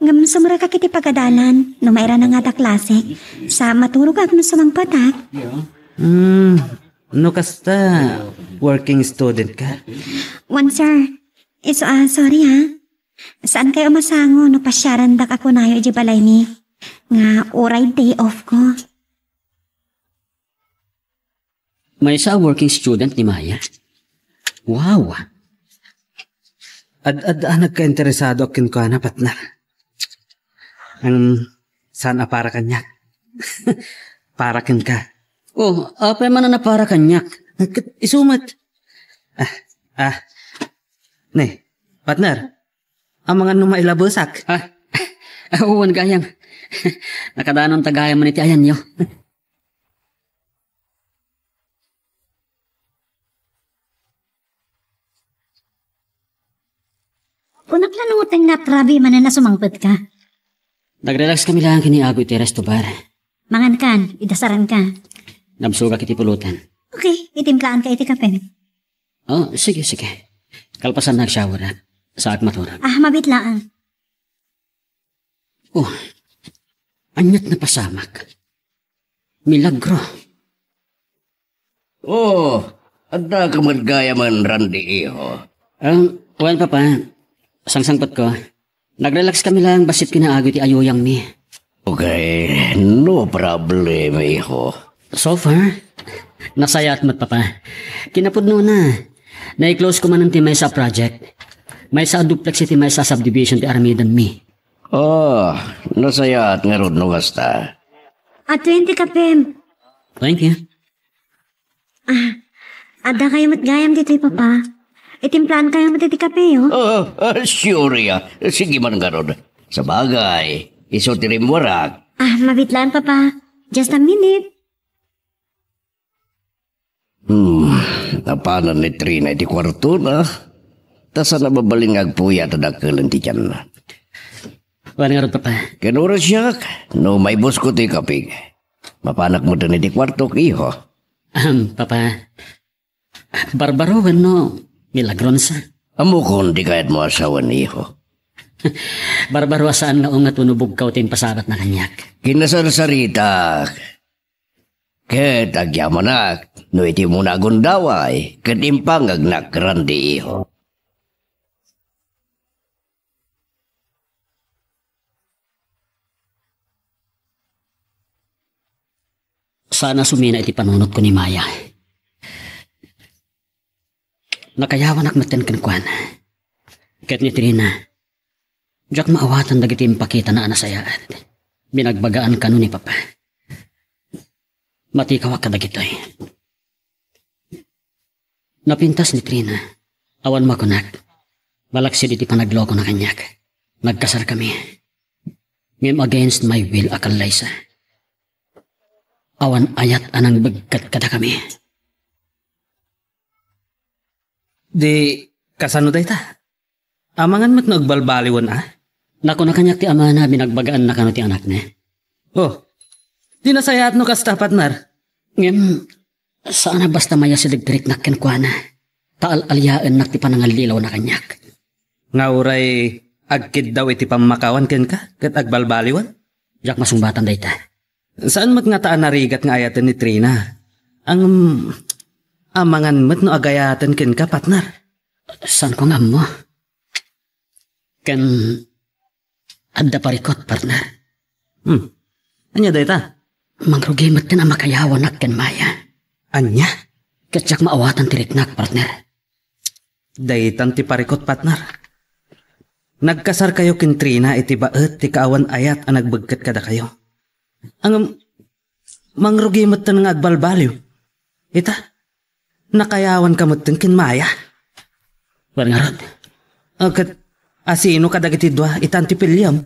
ngem sumrekak iti pagadalan no mairana nga adda klase. Sa maturogak no sumangpetak. Hmm, no kasta, working student ka? Wen, sir. Isu a, sorry ha. Saankayo a masango no pasiarandak a kunayo idiay balaymi nga uray day off ko. Maysa a working student ni Maya. Wow! Ad-, ad-, ah, nagkainteresado ak kenkuana, partner. Ang saan a para kaniak? Para kenka. Oh, apay man a para kaniak? Ket isu met. Ah, ah. Ne, partner, amangan no mailabesak? Ah, awan gayam. Nakadanon ta gayam man iti ayanyo. Kunak la no nga agrabi manen a sumangpetka. Nag-relax kami laeng ken ni Ago iti resto bar. Mangankan, idasaranka. Nabsogak iti pulutan. Okay, itimplaanka iti kape. Oh, sige, sige. Kalpasan, nag-shower ak. Saak maturog. Ah, mabiit laeng. Oh, aniat napasamak? Milagro. Oh, adda ka met gayamen, Randy, iho? Ah, wen, Papa. Sangsangpetko. Nag-relax kami laeng bassit ken ni Ago iti ayuyangmi. Okay, no problem, iho. So far, nasayaat met, Papa. Kinapudnona, nai-close ko manen ti maysa a project. Maysa a duplex iti maysa a subdivision ti aramidenmi. Oh, nasayaat ngarud no kasta. Adtoyen ti kapem. Thank you. Ah, adda kayo met gayam ditoy, Papa. Itimplaan kayo met iti kape, oh. Oh, ah, sure, ya. Sige man ngarud. Sabagay, isu ti rimmuarak. Ah, mabiit laeng, Papa. Just a minute. Hmm, napanan ni Trina iti kuartona. Ta saan a mabalin nga agpuyat a dakkelen ti tianna. Wen ngarud, Papa. Ken oras siak, no maibusko ti kapig. Mapanak metten iti kuartok, iho. Ahem, Papa. Barbaro wenno milagro sa? Ammokon ti kayatmo a sawen, iho. Barbaro a saan nga unget wenno bugkaw ti impasabatna kaniak. Kinasarsaritak. Ket agyamanak no iti umuna a gundaway ket impangagnak, Randy, iho. Saan a sumina iti panunotko ni Maya. Nakayawanak metten kenkuana. Ket ni Trina, diak maawatan dagiti impakitana a nasayaat. Binagbagaan kano ni Papa. Matikawak kadagitoy. Napintas ni Trina. Awan makunak. Malaksid iti panaglokona kaniak. Nagkasarkami. Ngem against my will a kallaysa. Awan ayat a nangbegket kadakami. Di, kasano dayta? Amangan met no agbalbaliwen a? Nakuna kaniak ti amana a binagbagaanna kano ti anakna. Oh, di nasayaat no kasta, partner. Ngem, saan a basta mayasideg ti riknak kenkuana, ta al-aliaennak ti panangallilawna kaniak. Nga uray agkiddaw iti pammakawan kenka ket agbalbaliwen? Diak masungbatan dayta. Saan met ngata a narigat nga ayaten ni Trina? Ngem, amangan met no agayaten kenka, partner. Saanko nga ammo. Ken adda parikut, partner. Hmm. Ania dayta? Mangrugi metten a makayawanak ken Maya. Ania? Ket diak maawatan ti riknak, partner. Daytan ti parikut, partner. Nagkasarkayo ken Trina iti baet ti kaawan ayat a nagbegket kadakayo. Ngem, mangrugi metten nga agbalbaliw. Ita, nakayawanka metten ken Maya. Wen ngarud. Ah, ket asino kadagiti dua itan ti piliem?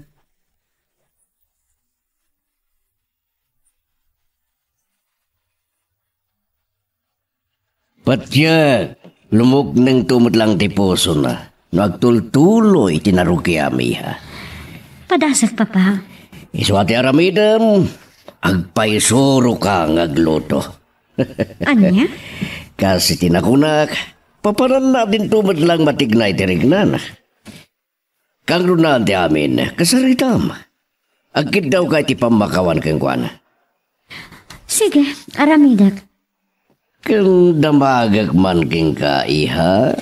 Patiek, lumuknengto met lang ti pusona no agtultuloy ti narugiam, iha. Padasek, Papa. Isu a ti aramidem, agpaisuroka nga agluto. Ania? Kas iti nakunak, papananna dinto met lang matigna iti riknana. Kangrunaan ti amin, kasaritam. Agkiddawka iti pammakawan kenkuana. Sige, aramidek. Ken damagek man kenka, iha?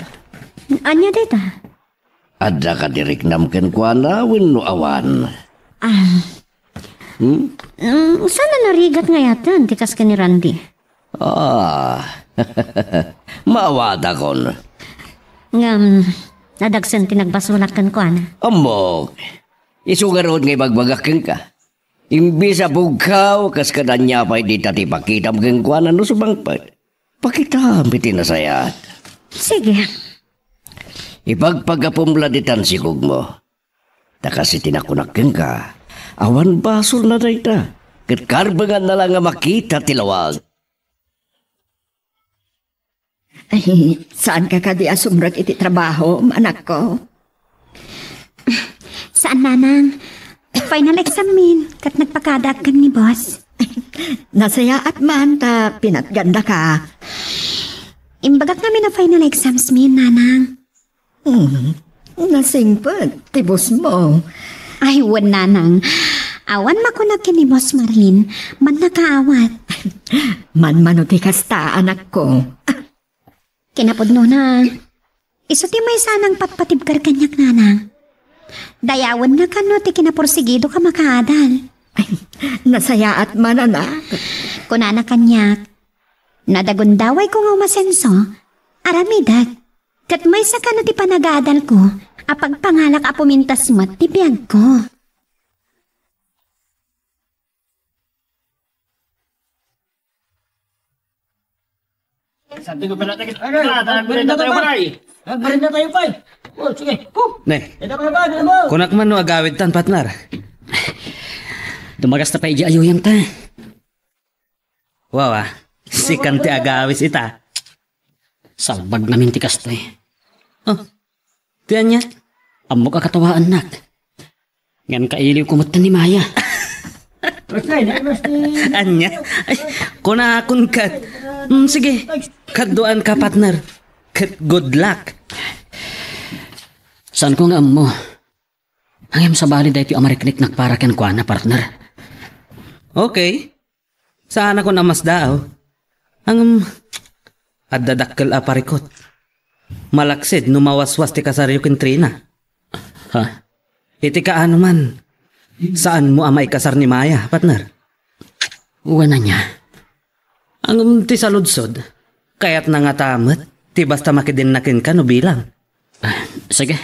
Ania dayta? Adda kadi riknam kenkuana wenno awan? Ah. Hmm? Mm, saan a narigat nga ayaten ti kas ken ni Randy? Ah, maawatakon. Ngem, nadagsen ti nagbasolak kenkuana. Ammok, isu ngarud nga ibagbagak kenka. Imbis a bugkaw, kas kadania pay dita ti pakitam kenkuana no sumangpet. Pakitam iti nasayaat. Sige. Ipagpagapum la ditan sikugmo. Ta kas iti nakunak kenka, awan basolna dayta, ket karbenganna la nga makita ti lawag. Ay, saanka kadi a sumrek iti trabahom, anakko? Saan, Nanang. Final exam min, ket nagpakadaak ken ni boss. Nasayaat man ta pinatgandaka. Imbagak ngamin a final exams min, Nanang. Hmm, nasingpet ti boss mo. Ay, wen, Nanang. Awan makunak ken ni Boss Marlin, mannakaawat. Manmano ti kasta, anakko. Kinapudnona, isu ti maysa a nangpatpatibker kaniak, Nanang. Dayawenna kano ti kinapursigido ka makaadal. Ay, nasayaat man, anak. Kunana kaniak, nadagundawayko nga umasenso, aramidek. Ket maysa kano ti panagadalko a pagpangalak a pumintas met ti biagko. Santi ko pala, tagis. Ano? Tara, tara, merienda tayo, pare. Merienda tayo, pare. Oh, sige. Ne. Ito, pare, pare, ano mo? Kunak man no agawid tan, partner. Dumagas ta pay idiay ayuyam ta. Wawa, sikan ti agawis ita. Salbag ngamin ti kastoy. Oh, ti ania? Ammok a katawaannak. Ngem kailiwko met ni Maya. Ania? Ay, kunakon ket. Mm, sige, kaduan ka, partner. Ket good luck. Saanko nga ammo? Ngem sabali daytoy a mariknaknak para kenkuana, partner. Okay. Saanakon a masdaaw. Ngem, adda dakkel a parikut. Malaksid no mawaswas ti kasaryo ken Trina. Ha? Iti kaano man, saanmo a maikasar ni Maya, partner? Wen ania? Ngem ti saludsod, kayatna ngata met ti basta makidenna kenka no bilang. Ah, sige.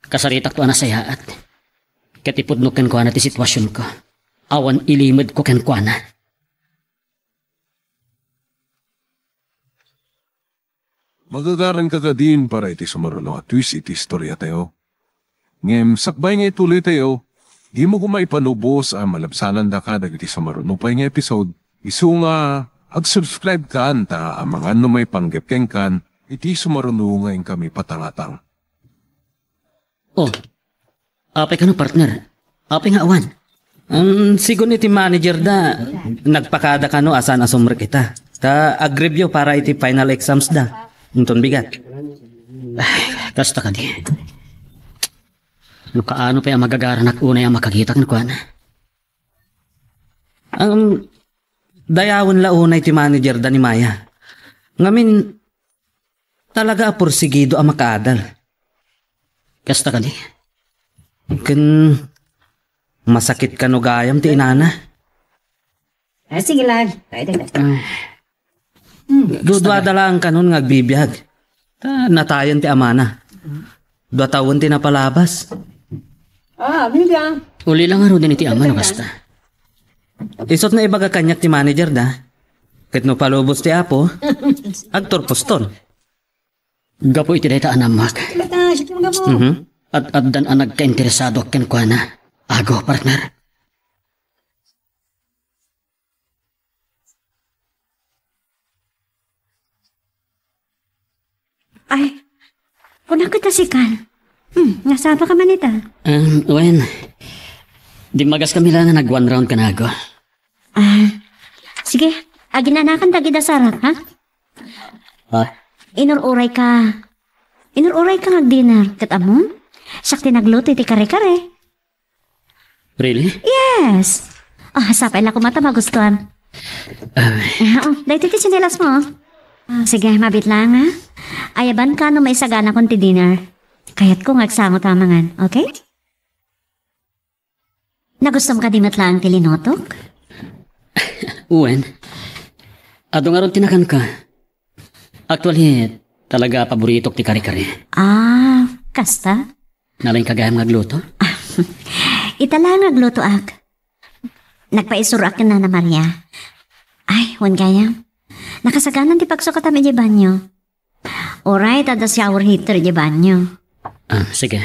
Kasaritakto a nasayaat. Ket ipudno kenkuana ti situasionko. Awan ilimedko kenkuana. Magagaranka kadin para iti sumaruno a twist iti istoriatayo. Ngem sakbay nga ituloytayo, dimo koma ipanubos a malabsanandaka dagiti sumaruno pay nga episode. Isu nga, ag-subscribe kan ta amangan no maipanggep kenkan iti sumaruno nga inkami patangatang. Oh, apay kano, partner? Apay nga awan? Um, sigun iti manager da, nagpakada kano a saan a sumrek ita. Ta agribyo para iti final exams da. Inton bigat. Ay, kasta kadi. No kaano pay a magagaranak unay a makakita kenkuana. Um, dayawen la unay ti manager da ni Maya. Ngamin, talaga a porsigido a makaadal. Kasta kadi? Ken masakit kano gayam ti inana? Ah, sige lang. Ay, teka. Ah. Hmm, duduada lang kanon nga agbibiag. Ta natayen ti amana. Dua tawen ti napalabas. Ah, bibiag. Uli lang ngaruden iti ama no kasta. Isut naibaga kaniak ti manager da. Ket no palubos ti Apo, agturposton. Gapu iti dayta a nammak. Basta, sige, mga mo. Mhm. Ad-addan a nagkainteresado kenkuana. Ago, partner. Ay, kunak ita sikan. Hmm, nasapa ka man ita? Um, wen, dimmagas kami lang nga nag-one round kanago. Ah, sige, aginanakan dagida sarak, ha? Ha? Inur-uray ka. Inur-uray ka nga dinner, ket ammom? Siak ti nagluto iti kare-kare. Really? Yes. Ah, sapay la koma ta magustuhan. Ah, oh, daytoy ti tsinelas mo, oh. Ah, sige, mabit lang, ha? Ayaban ka no maisagana kon ti dinner. Kayatko nga agsango ta mangan, okay? Nagustom kadi met laeng ti linutok? Wen, adu ngarud ti nakanka. Actually, talaga paboritok ti kare-kare. Ah, kasta? Nalaingka gayam nga agluto? Ita la nga aglutoak. Nagpaisuroak ken Nana Maria. Ay, wen gayam. Nakasaganan ti pagsukatam idiay banyo. Uray, adda shower heater idiay banyo. Ah, sige.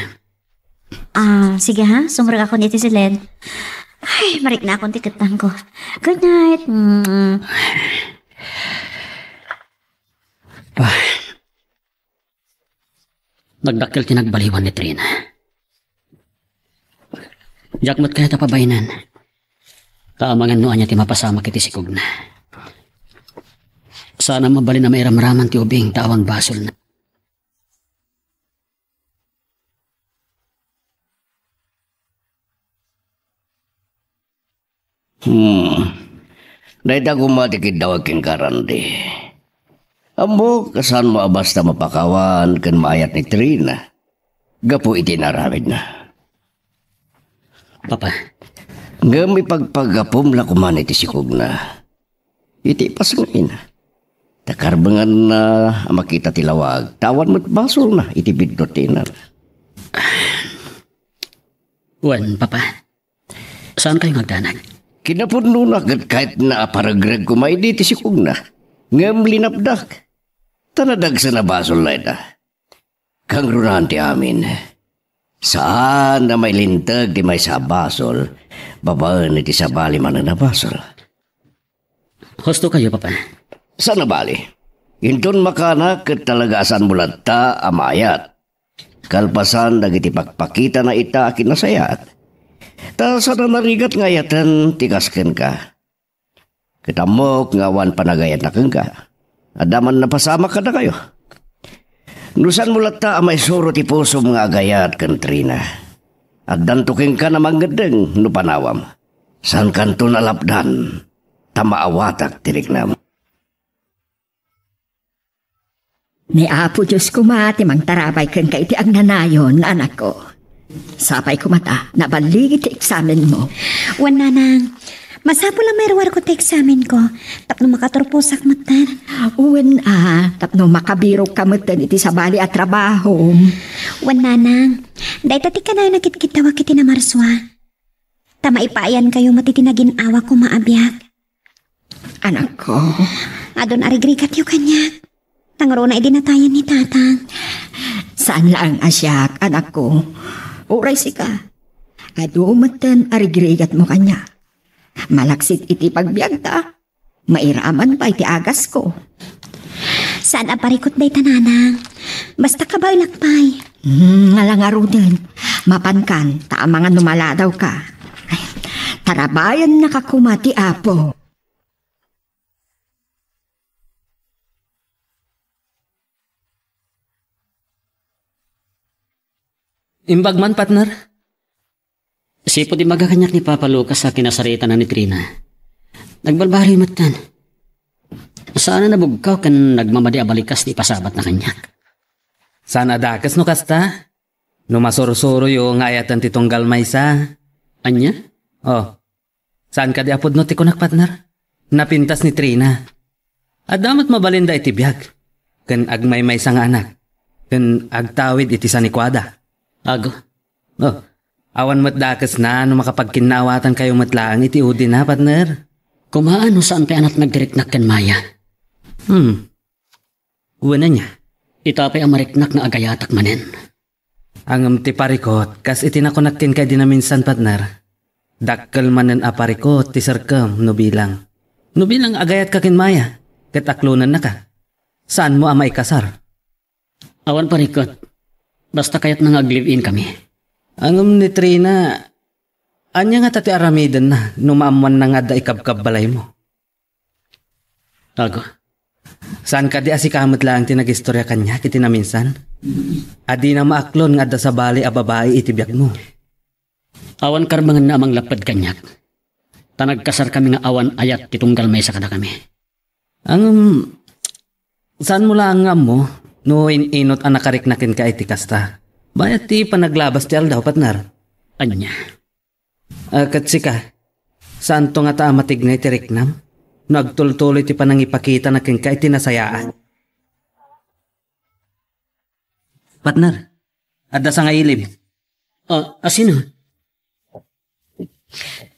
Ah, sige ha, sumrekakon iti siled. Ay, mariknakon ti kettangko. Good night. Mm. Ah. Nagdakkel ti nagbaliwan ni Trina. Diak met kayat a pabainen. Ta amangan no ania ti mapasamak iti sikogna. Saan a mabalin a mairamraman ti ubing ta awan basolna. Hmm. Dayta koma ti kiddawag kenka, Randy. Ammok a saanmo a basta mapakawan ken maayat ni Trina gapu iti inaramidna. Papa. Ngem ipagpagapom la koma iti sikogna. Iti ipasngayna. Ta karbenganna a makita ti lawag, ta awan met basolna iti biddut ti inana. Wen, Papa. Saankayo nga agdanag? Kinapudnona ket kayatna a paregreg koma idi ti sikogna. Ngem linapdak. Ta nadagsen a basol dayta. Kangrunaan ti amin. Saan a mailinteg ti maysa a basol babaen iti sabali manen a basol. Husto kayo, Papa. Saan a bali. Inton makanak ket talaga a saanmo latta a maayat. Kalpasan dagiti pakpakitana ita a kinasayaat. Ta saan a narigat nga ayaten ti kas kenka. Ket ammok nga awan panagayatna kenka. Adda man napasamak kadakayo. No saanmo latta a maisuro ti pusom nga agayat ken Trina, addanto kenka a mangeddeng no panawam. Saankanto a lapdan, ta maawatak ti riknam. Ni Apo Dios koma ti mangtarabay kenka iti agnanayon, anakko. Sapay koma ta naballigi ti eksamenmo. Wen, nanang, masapul a mairuarko ti eksamenko tapno makaturposak metten. Wen a, tapno makabirokka metten iti sabali a trabahom. Wen, nanang, dayta ti kanayon a kitkittawak iti namarsua. Ta maipaayankayo met iti nagin-awa koma a biag. Anakko. Adun a rigrigatyo kaniak. Tangruna idi natayen ni Tatang. Saan laeng a siak, anakko. Uray sika. Adu metten a rigrigatmo kaniak. Malaksid iti pagbiagta, mairaman pay ti agasko. Saan a parikut dayta, nanang. Basta kabaelak pay. Hmm, nga la ngaruden. Mapankan, ta amangan no maladawka. Ay, tarabayennaka koma ti Apo. Imbag man, partner. Sipud imbaga kaniak ni Papa Lucas a kinasaritana ni Trina. Nagbalbaliw metten. Saan a nabugkaw ken nagmamadi a balikas ti ipasabatna kaniak. Saan a dakes no kasta? No masursuroyo nga ayaten ti tunggal maysa. Ania? Oh. Saan kadi a pudno ti kunak, partner? Napintas ni Trina. Adda met mabalinda iti biag. Ken agmaymaysa nga anak. Ken agtawid iti sanikuada. Ago. Oh. Awan met dakesna no makapagkinnaawatankayo met laeng iti udina, partner. Kumaan no saan pay a natnag ti riknak ken Maya. Hmm. Wen ania? Ita pay a mariknak nga agayatak manen. Ngem ti parikut, kas iti nakunak kenka idi naminsan, partner. Dakkel manen a parikut ti serkem no bilang. No bilang agayatka ken Maya, ket aklonennaka. Saanmo a maikasar. Awan pariket. Basta kayatna nga ag-live-in kami. Ngem ni Trina, ania ngata ti aramidenna no maammoanna nga adda ikabkabbalaymo? Ago. Saan kadi a sika met laeng ti nagistoria kaniak iti naminsan? A dina maaklon nga adda sabali a babai iti biagmo. Awan karbangenna a manglapped kaniak. Ta nagkasarkami nga awan ayat ti tunggal maysa kadakami. Ngem, saanmo laeng nga ammo no in-inot a nakarikna kenka iti kasta? Bayat ti panaglabas ti aldaw, partner. Ania? Ah, ket sika, saanto ngata a matignay ti riknam? No agtultuloy ti panangipakitana kenka iti nasayaat. Partner, adda sangailib. Ah, asino?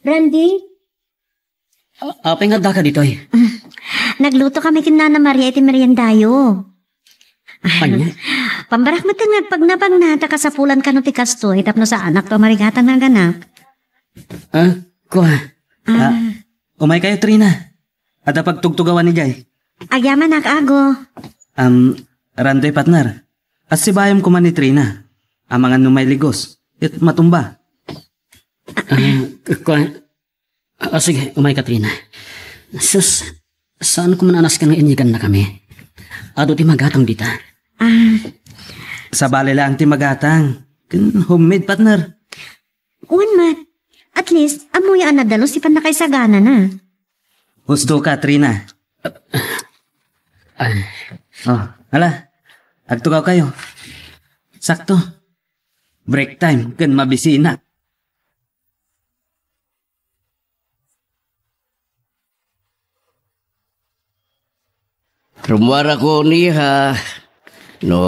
Randy? Ah, apay nga addaka ditoy? Nagluto kami ken Nana Maria iti meriendayo. Ania? Pambarak met nga agpagnapangna ta kasapulan kano ti kastoy tapno saanakto a marigatang nga agannak. Ah, kua. Ah. Ah, umaykayo, Trina. Adda pagtugtugawan idiay. Agyamanak, Ago. Am, Randy, partner. Assibayam koma ni Trina. Amangan no mailigos. Ket matumba. Ah, kua. Ah, sige, umayka, Trina. Sus, saan ko man a nasken nga inyegannakami? Adu ti magatang dita. Ah. Sabali laeng ti magatang. Ken homemade, partner. Wen met. At least, ammoyo a nadalus ti pannakaisaganana. Husto ka, Trina. Ah. Oh, hala. Agtugawkayo. Sakto. Break time ken mabisina. Rummuarako, niha. No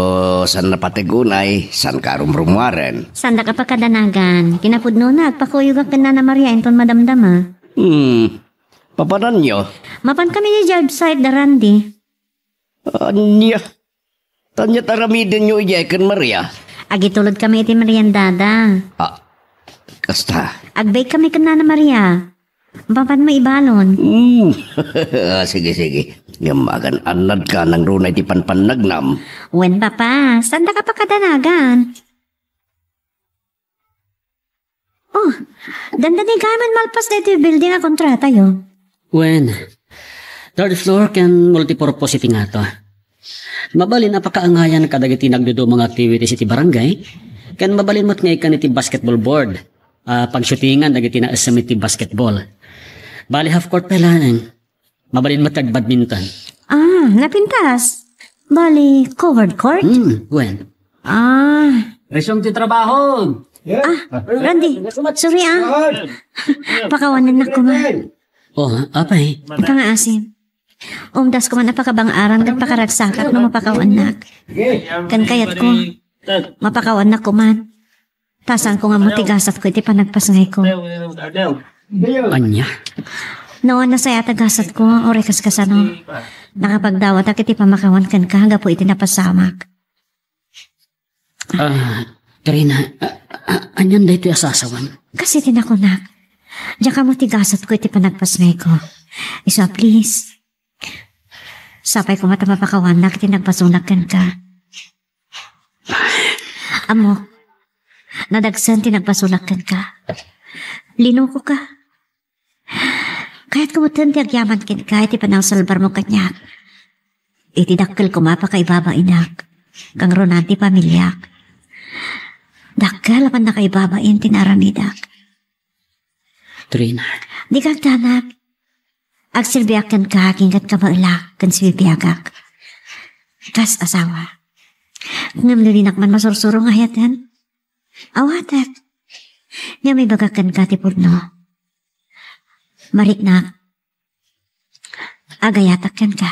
saan napateg unay, saanka a rumrummuaren? Saandak a pakadanagan. Kinapudnona, agpakuyogak ken Nana Maria inton madamdama. Hmm. Papananyo? Mapankami idiay job site da Randy. Ania? Ania ti aramidenyo idiay ken Maria? Agitulodkami iti meriendada. Ah, kasta. Ag-bakekami ken Nana Maria. Mapanmo ibalon. Hmm. Sige, sige. Ngem agan-annadka nangruna iti panpannagnam. Wen, Papa, saandak a pakadanagan. Oh, dandani gamin malpas daytoy building a kontratayo. Wen, third floor ken multipurpose iti ngato. Mabalin a pakaangayan kadagiti nagduduma nga activities iti barangay, ken mabalin met nga ikkan iti basketball board, ah, pagshootingan dagiti naisem iti basketball. Bali, half court pay laeng. Mabalin met ag badminton. Ah, napintas. Bali, covered court? Hmm, wen. Ah. Resume ti trabaho. Ah, Randy, sorry ah. Pakawanennak koma. Oh, apay? Pangaasim. Umdas koma a pakabang-aran ket pakaragsakak no mapakawannak. Ken kayatko, mapakawannak koma. Ta saanko nga ammo ti gasatko iti panagpasngayko. Ania? No, nasayaat a gasatko, uray kaskasano. Nakapagdawatak iti pammakawan kenka gapu iti napasamak. Ah, Karina, a-, a-, anian daytoy a sasawem? Kas iti nakunak, diak ammo ti gasatko iti panagpasngayko. Isu a please. Sapay koma ta mapakawannak iti nagpasonak kenka. Ammok, nadagsen ti nagpasonak kenka. Linukoka. Kayatko metten ti agyaman kenka iti panangsalbarmo kaniak. Iti dakkel koma a pakaibabainak, kangrunan ti familiak. Dakkel a pannakaibabain ti naaramidak. Trina. Dika agdanag. Agserbiak kenka agingga ti kabaelak ken sibibiagak. Kas asawa. Ngem no dinak man masursuro nga ayaten, awatek. Ngem ibagak kenka ti pudno. Mariknak. Agayatak kenka.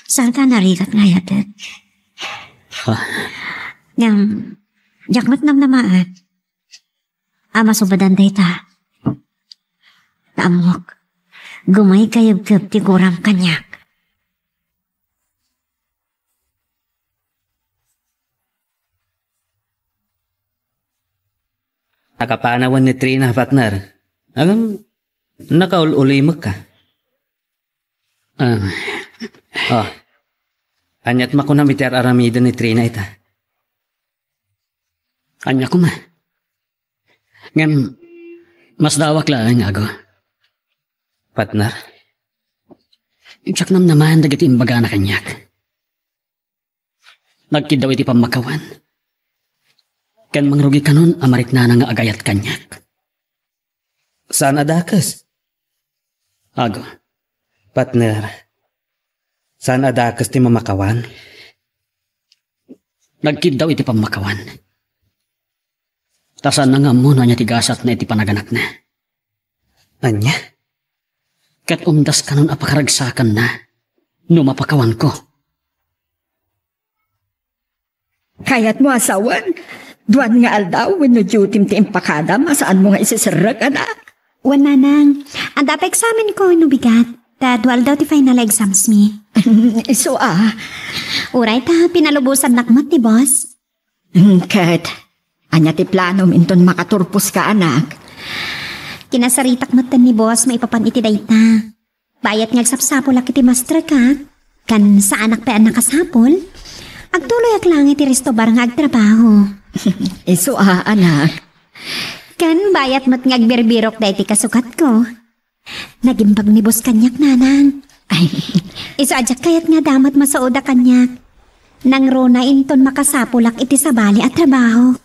Saanka a narigat nga ayaten. Ah. Ngem, diak met namnamaen a masubadan dayta. Ta ammok, gumaygaybgayb ti guram kaniak. Nakapanawen ni Trina, partner. Ngem, nakaul-ulimekka. Ah. Oh. Aniat makunam iti ar-aramiden ni Trina ita? Ania koma? Ngem, masdaawak laeng, Ago. Partner, diak namnamaen dagiti imbagana kaniak. Nagkiddaw iti pammakawan. Ken mangrugikanon a mariknana nga agayat kaniak. Saan a dakes? Ago. Partner, saan a dakes ti mamakawan? Nagkiddaw iti pammakawan. Ta saanna nga ammo no ania ti gasatna iti panaganakna. Ania? Ket umdaskanon a pakaragsakanna no mapakawanko. Kayatmo a sawen, dua nga aldaw wenno duty-m ti impakadam a saanmo nga isiserrek, anak? Wen, nanang. Adda pay eksamenko no bigat. Ta dua aldaw ti final exams mi. Isu a. Uray ta pinalubosannak met ni boss. Hmm, ket, ania ti planom inton makaturposka, anak? Kinasaritak metten ni boss maipapan iti dayta. Bayat nga agsapsapulak iti masterka, ken saanak pay a nakasapul, agtuloyak laeng iti resto bar nga agtrabaho. Isu a, anak. Ken bayat met nga agbirbirok daytoy kasukatko. Nagimbag ni boss kaniak, nanang. Ay. Isu a diak kayat nga adda met masuoda kaniak. Nangruna inton makasapulak iti sabali a trabaho.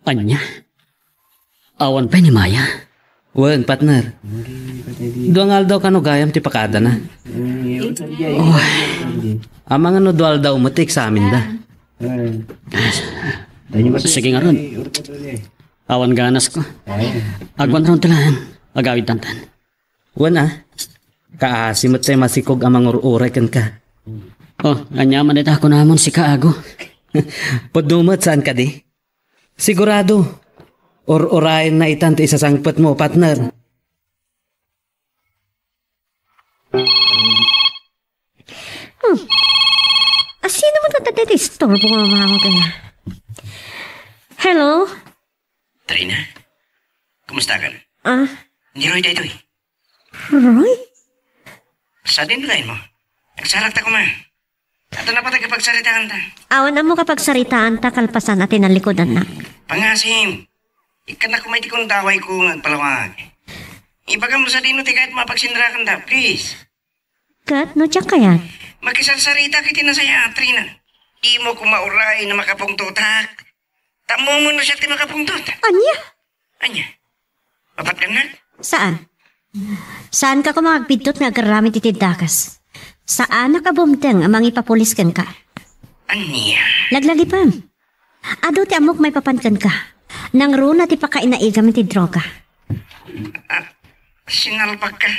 Ania? Awan pay ni Maya? Wen, partner. Dua nga aldaw kano gayam ti pakaadana. Oy. Amangan no dua aldaw met ti eksamenda. Sige ngarud. Awan ganasko. Agwan ron ti laeng. Agawid tantan. Wen a, kaasi met tay masikog a mangur-uray kenka. Oh, aniaman ita kunamon sika, Ago? Pudno met, saan kadi? Sigurado, ur-urayenna itan ti isasangpetmo, partner. Hmm. Asino man tatta ti istorbo nga mamawag kaya? Hello? Trina, kumusta kan? Ah? Ni Roy daytoy. Roy? Sadin mo tayo mo. Nagsarak ta kuma. Ato na pa taga pagsaritaan ta. Awan ammo ka pagsaritaan ta kalpasan a tinalikudan na. Pangasim, ikkan na kumay ti kundaway ko nga agpalawag. Ibagam mo sadin no ti kayat mo a pagsinrakan da, please. Ket no diak kayat? Makisarsaritak iti nasayaat, Trina. Dimo koma uray no makapungtotak. Tammo mo no siak ti makapungtot. Ania? Ania? Mapat ka na? Saan? Saan ka koma agpidtot nga agaramid iti dakas? Saanak a bumteng a mangipapulis kenka. Ania? Laglagipem. Adu ti ammok maipapan kenka. Nangruna ti pakainaigam iti droga. Ah, sinalbag ka.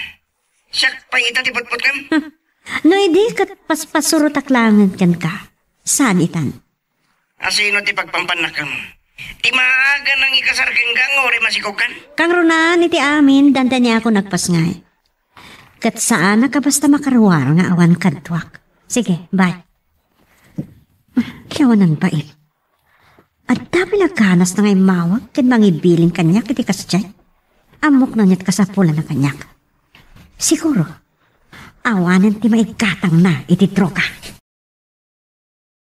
Siak pay ita ti butbut kam? Hmm. No idi ket paspasurotak laengen kenka. Saan itan? Asino ti pagpampannak kam? Ti maaga nang ikasar kenka nga uray masikog kan? Kangrunaan iti amin, dandaniakon agpasngay. Ket saanak a basta makaruar nga awan kaduak. Sige, bye. Ti awanan bain. Adda pay la ganasna nga immawag ken mangibilin kaniak iti kasdiay. Ammok no aniat kasapulanna kaniak. Siguro, awanen ti maigatangna iti droga.